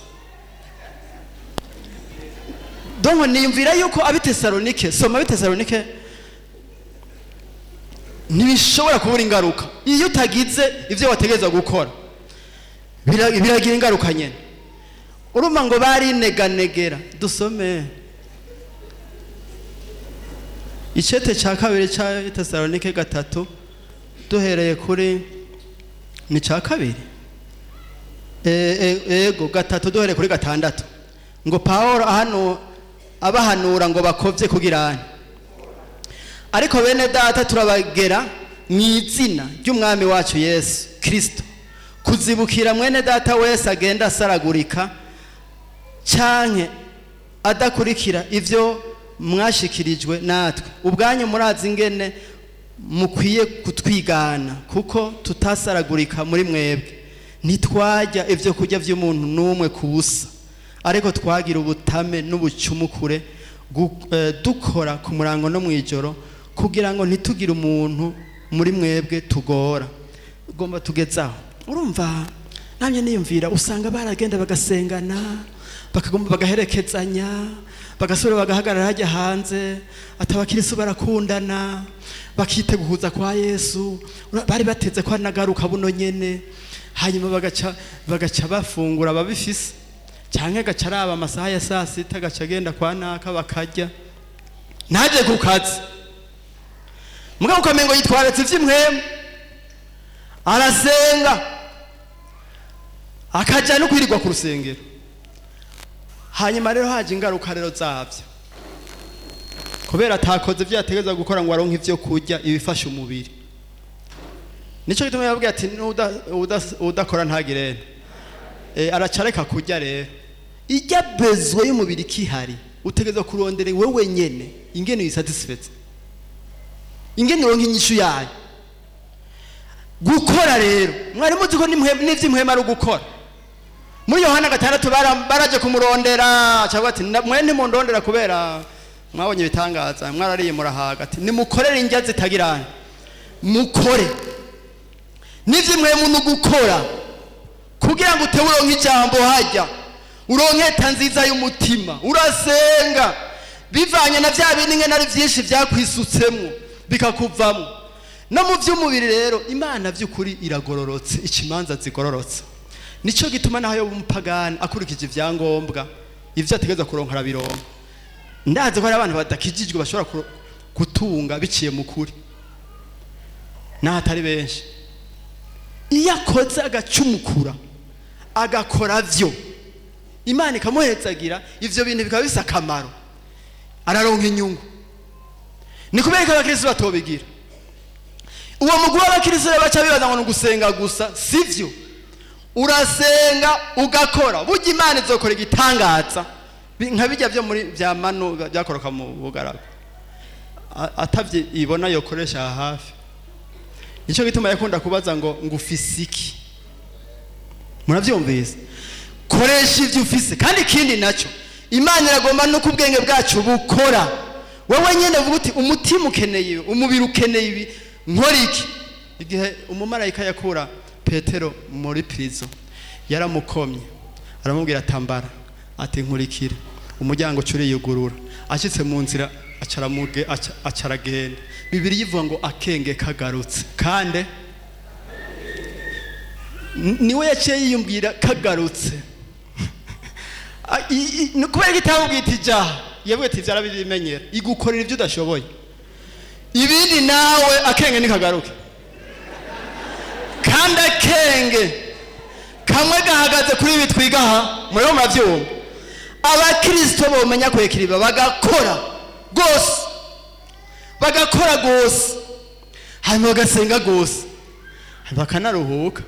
Donc niyumvira yuko abi Tesalonike, soma abi Tesalonike, ntibishobora kubura ingaruka. Iyo utagize ivyo wategerezwa gukora, biragira ingaruka nyene. Urumva ngo barineganegera. Dusome icete cya kabiri cya Tesalonike gatatu, duhereye kuri, ni cya kabiri, ego gatatu, duhereye kuri gatandatu. Ngo Paul hano abahanura ngo bakovye kugira, ariko bene data, turabagera mu izina ry'umwami wacu Yesu Kristo kuzibukira mwene data wese agenda asaragurika canke adakurikira ivyo mwashikirijwe natwe. Ubwanyu murazi ingene mukwiye kutwigana, kuko tutasaragurika muri mwebwe. Ntitwajya ibyo kurya by'umuntu n'umwe ku busa, ariko twagira ubutame n'ubucumukure, dukora ku murango no mu ijoro, kugira ngo ntitugire umuntu muri mwebwe tugora. Ugomba tugezaho. Urumva namye niyumvira, usanga baragenda bagasengana, bakagomba bagaherekezanya, bagasubira bagahagarara hajya hanze. Ati abakirisu barakundana, bakiteguza kwa Yesu, bari bateze ko anagaruka buno nyene. Hanyuma bagaca bafungura babifise, canke agaca araba amasaha ya saa sita, agaca agenda kwa naka bakarya, ntaje ku kazi. Mugabo ukamengo yitwaretse ivy'impwemu, arasenga, akaja no kwirirwa ku rusengero. Hanyuma rero haje ingaruka rero zavyo, kubera atakoze ivyo yategerezwa gukora ngo aronke ivyo kurya ibifasha umubiri. Nico gituma yababwiye ati udakora ntagirene. Araca areka kurya. Rero ijya besoin y'umubiri kihari, utegerezwa kurondera wewe nyene ingene uyisatisfait, ingene uronka inyishu yayo. Gukora rero, mwari muzi ko n'ivy'impwemu ari ugukora. Muri Yohana gatandatu baraje kumurondera, cyangwa ati mwe ntimundondera kubera mwabonye ibitangaza, mwarariye murahaga. Ati nimukorere indya zitagirana, mukore. N'ivy'impwemu ni ugukora. Kugira ngo utewe uronke ijambo hajya, uronke état nziza y'umutima, urasenga bivanye na bya bindi ngene ari byinshi byakwisutsemo bikakuvamo. No mu by'umubiri rero, Imana by'ukuri iragororotse, ikimanza zigororotse. Nicyo gituma naho yoba umupagani, akurikije ibyangombwa, ibyo ategereza kuronka arabironka. Ndazi ko hari abantu badakijijwe bashobora gutunga biciye mu kuri, naho atari benshi. Iyo akoze agacumukura, agakora vyo, Imana ikamuhetsagira, ivyo bintu bikaba bifise akamaro, araronka inyungu. Ni kubera ko abakristo batobigira. Uwo mugwi w'abakristo rero baca bibaza ngo ni ugusenga gusa. Sivyo, urasenga ugakora. Burya Imana izokora igitangaza nka bijya byo muri bya manu byakoroka mu bugaragu. Atavye ibona yokoresha aha hafi. Nicyo gituma yakunda kubaza ngo ufise iki? Muravyumvise? Koresha ivyo ufise. Kandi ikindi nacyo, Imana iragomba nuko ubwenge bwacu bukora. Wowe nyene uvuga uti: "Umutima ukeneye ibi, umubiri ukeneye ibi, nkora iki?" Igihe umumarayika yakura Petero muri prison, yaramukomye, aramubwira: "Tambara." Ati: "Nkurikira." Umuryango uca uriyugurura. Ashitse mu nzira, acaramuge acaragenda. Bibiri yivuga ngo akenge kagarutse, kandi niwe yaciye yiyumvira kagarutse. Ni kubera ko itamubwiye iti jaha, yavuga ati vyarabimenyera. Igukorera ibyo udashoboye, ibindi nawe akenge nikagaruke. Kandi akenge kamwe gahagaze kuri ibi twiga aha, muriho muravyumva. Abakristo bomenya kwekiriba, bagakora rwose, bagakora rwose, hanyuma bagasenga rwose, bakanaruhuka.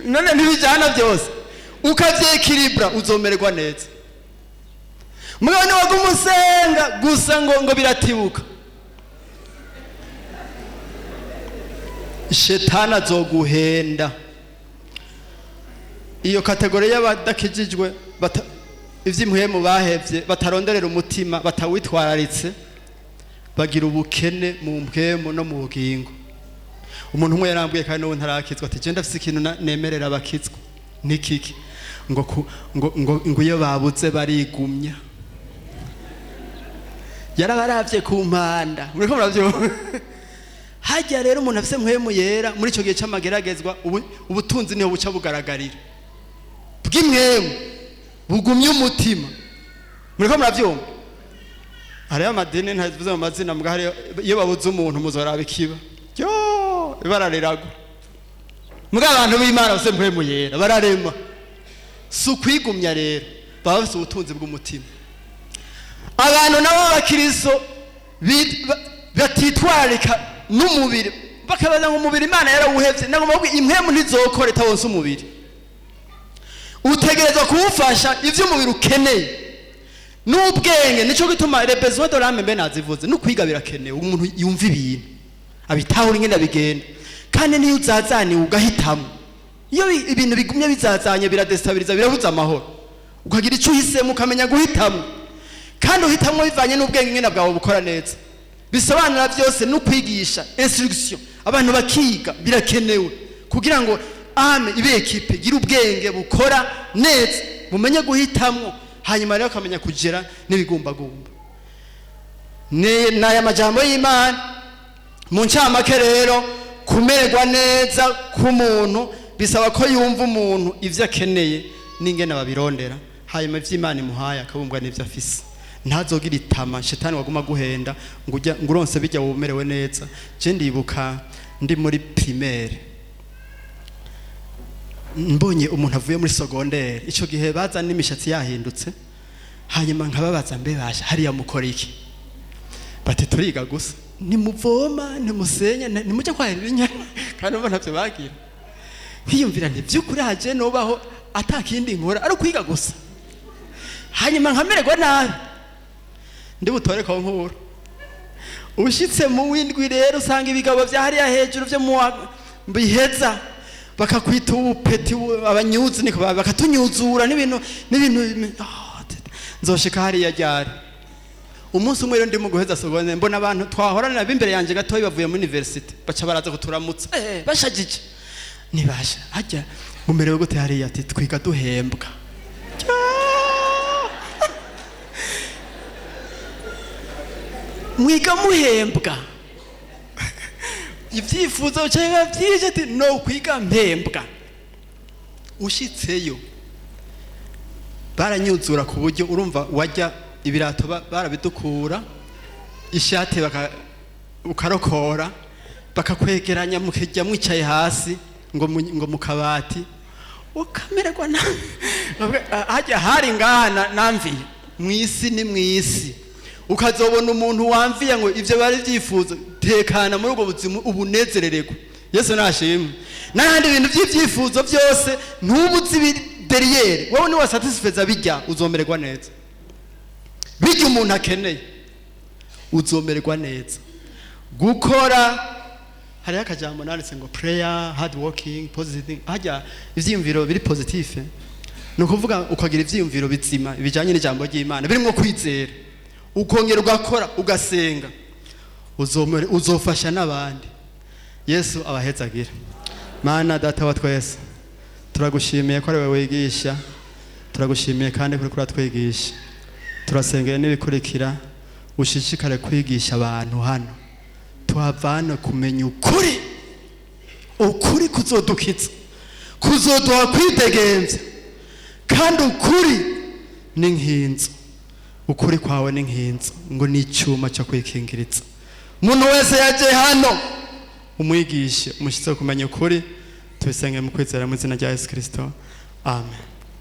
None ntibijyana byose? Ukavyekiribura, uzomererwa neza. Mugabo niwaguma usenga gusa ngo biratibuka, shetani azoguhenda. Iyo catégorie y'abadakijijwe, ivy'impwemu bahevye, bataronderera umutima, batawitwararitse, bagira ubukene mu mpwemu no mu bugingo. Umuntu umwe yarambwiye, kandi n'ubu ntarakizwa, ati: "Je ndafise ikintu nemerera abakizwa." Nikiki? Ngo ngo iyo babuze barigumya. Yarabaravye ku mpanda. Muriko muravyumva? Hajya rero umuntu afise mpwemu yera, muri ico gihe c'amageragezwa, ubutunzi niho buca bugaragarira bw'imwemu bugumye umutima. Muriko muravyumva? Hariho amadini, ntavuze mu mazina, mbwa hariyo iyo babuze umuntu, muzoraba ikiba yo ibara riragwa. Mbwa abantu b'Imana bafise mpwemu yera bararema, si ukwigumya. Rero baba bafise ubutunzi bw'umutima. Abantu nabo b'abakristo batitwararika n'umubiri, bakabaza ngo umubiri Imana yarawuhevye. Nagomba kuvuga, impwemu ntizokora itabonse umubiri. Utegerezwa kuwufasha ivyo umubiri ukeneye n'ubwenge. Nico gituma les besoins de l'âme mbe nazivuze, no kwiga birakenewe. Umuntu yumva ibintu, abitahura ingene bigenda. Kandi niyo uzazaniwe ugahitamo, iyo ibintu bigumye bizazanye, biradestabiliza, birabuza amahoro. Ukagira icyo uhisemo, ukamenya guhitamo, kandi uhitamo bivanye n'ubwenge ingene bwawe bukora neza. Bisobanura byose no kwigisha, instruction, abantu bakiga birakenewe kugira ngo âme ibe équipée, igire ubwenge bukora neza, mumenye guhitamwo, hanyuma rero akamenya kugera n'ibigumbagumba. Ni n'aya majambo y'Imana mu ncamake. Rero kumererwa neza k'umuntu bisaba ko yumva umuntu ivyo akeneye n'ingene babirondera, hanyuma ivyo Imana imuhaye akabumbwa n'ivyo afise. Ntazogira itama shetani waguma guhenda ngo ujya ngo uronse bijya wumerewe neza. Je ndibuka ndi muri primaire, mbonye umuntu avuye muri secondaire, ico gihe baza n'imishatsi yahindutse, hanyuma nkababaza: "Mbe basha, hariya mukora iki?" Bati: "Turiga gusa." Ntimuvoma, ntimusenya, ntimujya kwahirira inyana? Kandi urumva ntavyo bagira. Nkiyumvira nti: "Vy'ukuri haje nobaho atakindi nkora ari ukwiga gusa, hanyuma nkamererwa nabi, ndi butore concours?" Ushitse mu windwi rero, usanga ibigabo vya hariya hejuru vyo mu biheza bakakwita ubupeti, abanyuzi niko bakatunyuzura n'ibintu n'ibintu. Ah, nzoshika hariya ryari? Umunsi umwe rero ndimo guheza seconde, mbona abantu twahorana b'imbere yanjye gatoya bavuye muri université, baca baraza kuturamutsa, bashajije. Nibasha hajya mumerewe gute hariya? Ati twiga duhembwa. Mwiga muhembwa, ibyifuzo cyangwa byije, ati no kwiga mpembwa. Ushitseyo baranyuzura ku buryo urumva wajya ibirato barabidukura, ishati ukarokora, bakakwegeranya, mukijya mwicaye hasi ngo mu kabati, ukamererwa na hajya hari ngaha namviye mwisi ni mwisi, ukazobona umuntu wamviye ngo ivyo bari byifuzo. Tekana muri ubwo buzima, ubunezerererwa. Yesu nashimwe. N'ahandi ibintu by'ibyifuzo byose ntubuzi derrière wowe, ni wasatisfeza bijya, uzomererwa neza. Bijya umuntu akeneye, uzomererwa neza. Gukora, hariho akajambo nanditse ngo prayer, hard working, positive, hajya ivyiyumviro biri positif, ni ukuvuga ukagira ivyiyumviro bizima bijanye n'ijambo ry'Imana birimo kwizera, ukongera ugakora, ugasenga, uzofasha n'abandi. Yesu abahezagira. Mana Data wa twese, turagushimiye ko ari wowe wigisha, turagushimiye kandi kuri kuratwigisha. Turasengeye n'ibikurikira, ushishikare kwigisha abantu hano, tuhavane kumenya ukuri, ukuri kuzodukiza, kuzoduha kwidegemvya, kandi ukuri ni nk'inzu. Ukuri kwawe ni nk'inzu, ngo ni icyuma cyo kwikingiriza. Umuntu wese yaje hano umwigishe, umushyitsi wo kumenya ukuri. Tubisenge mu kwizera mu izina rya Yesu Kirisito, amen.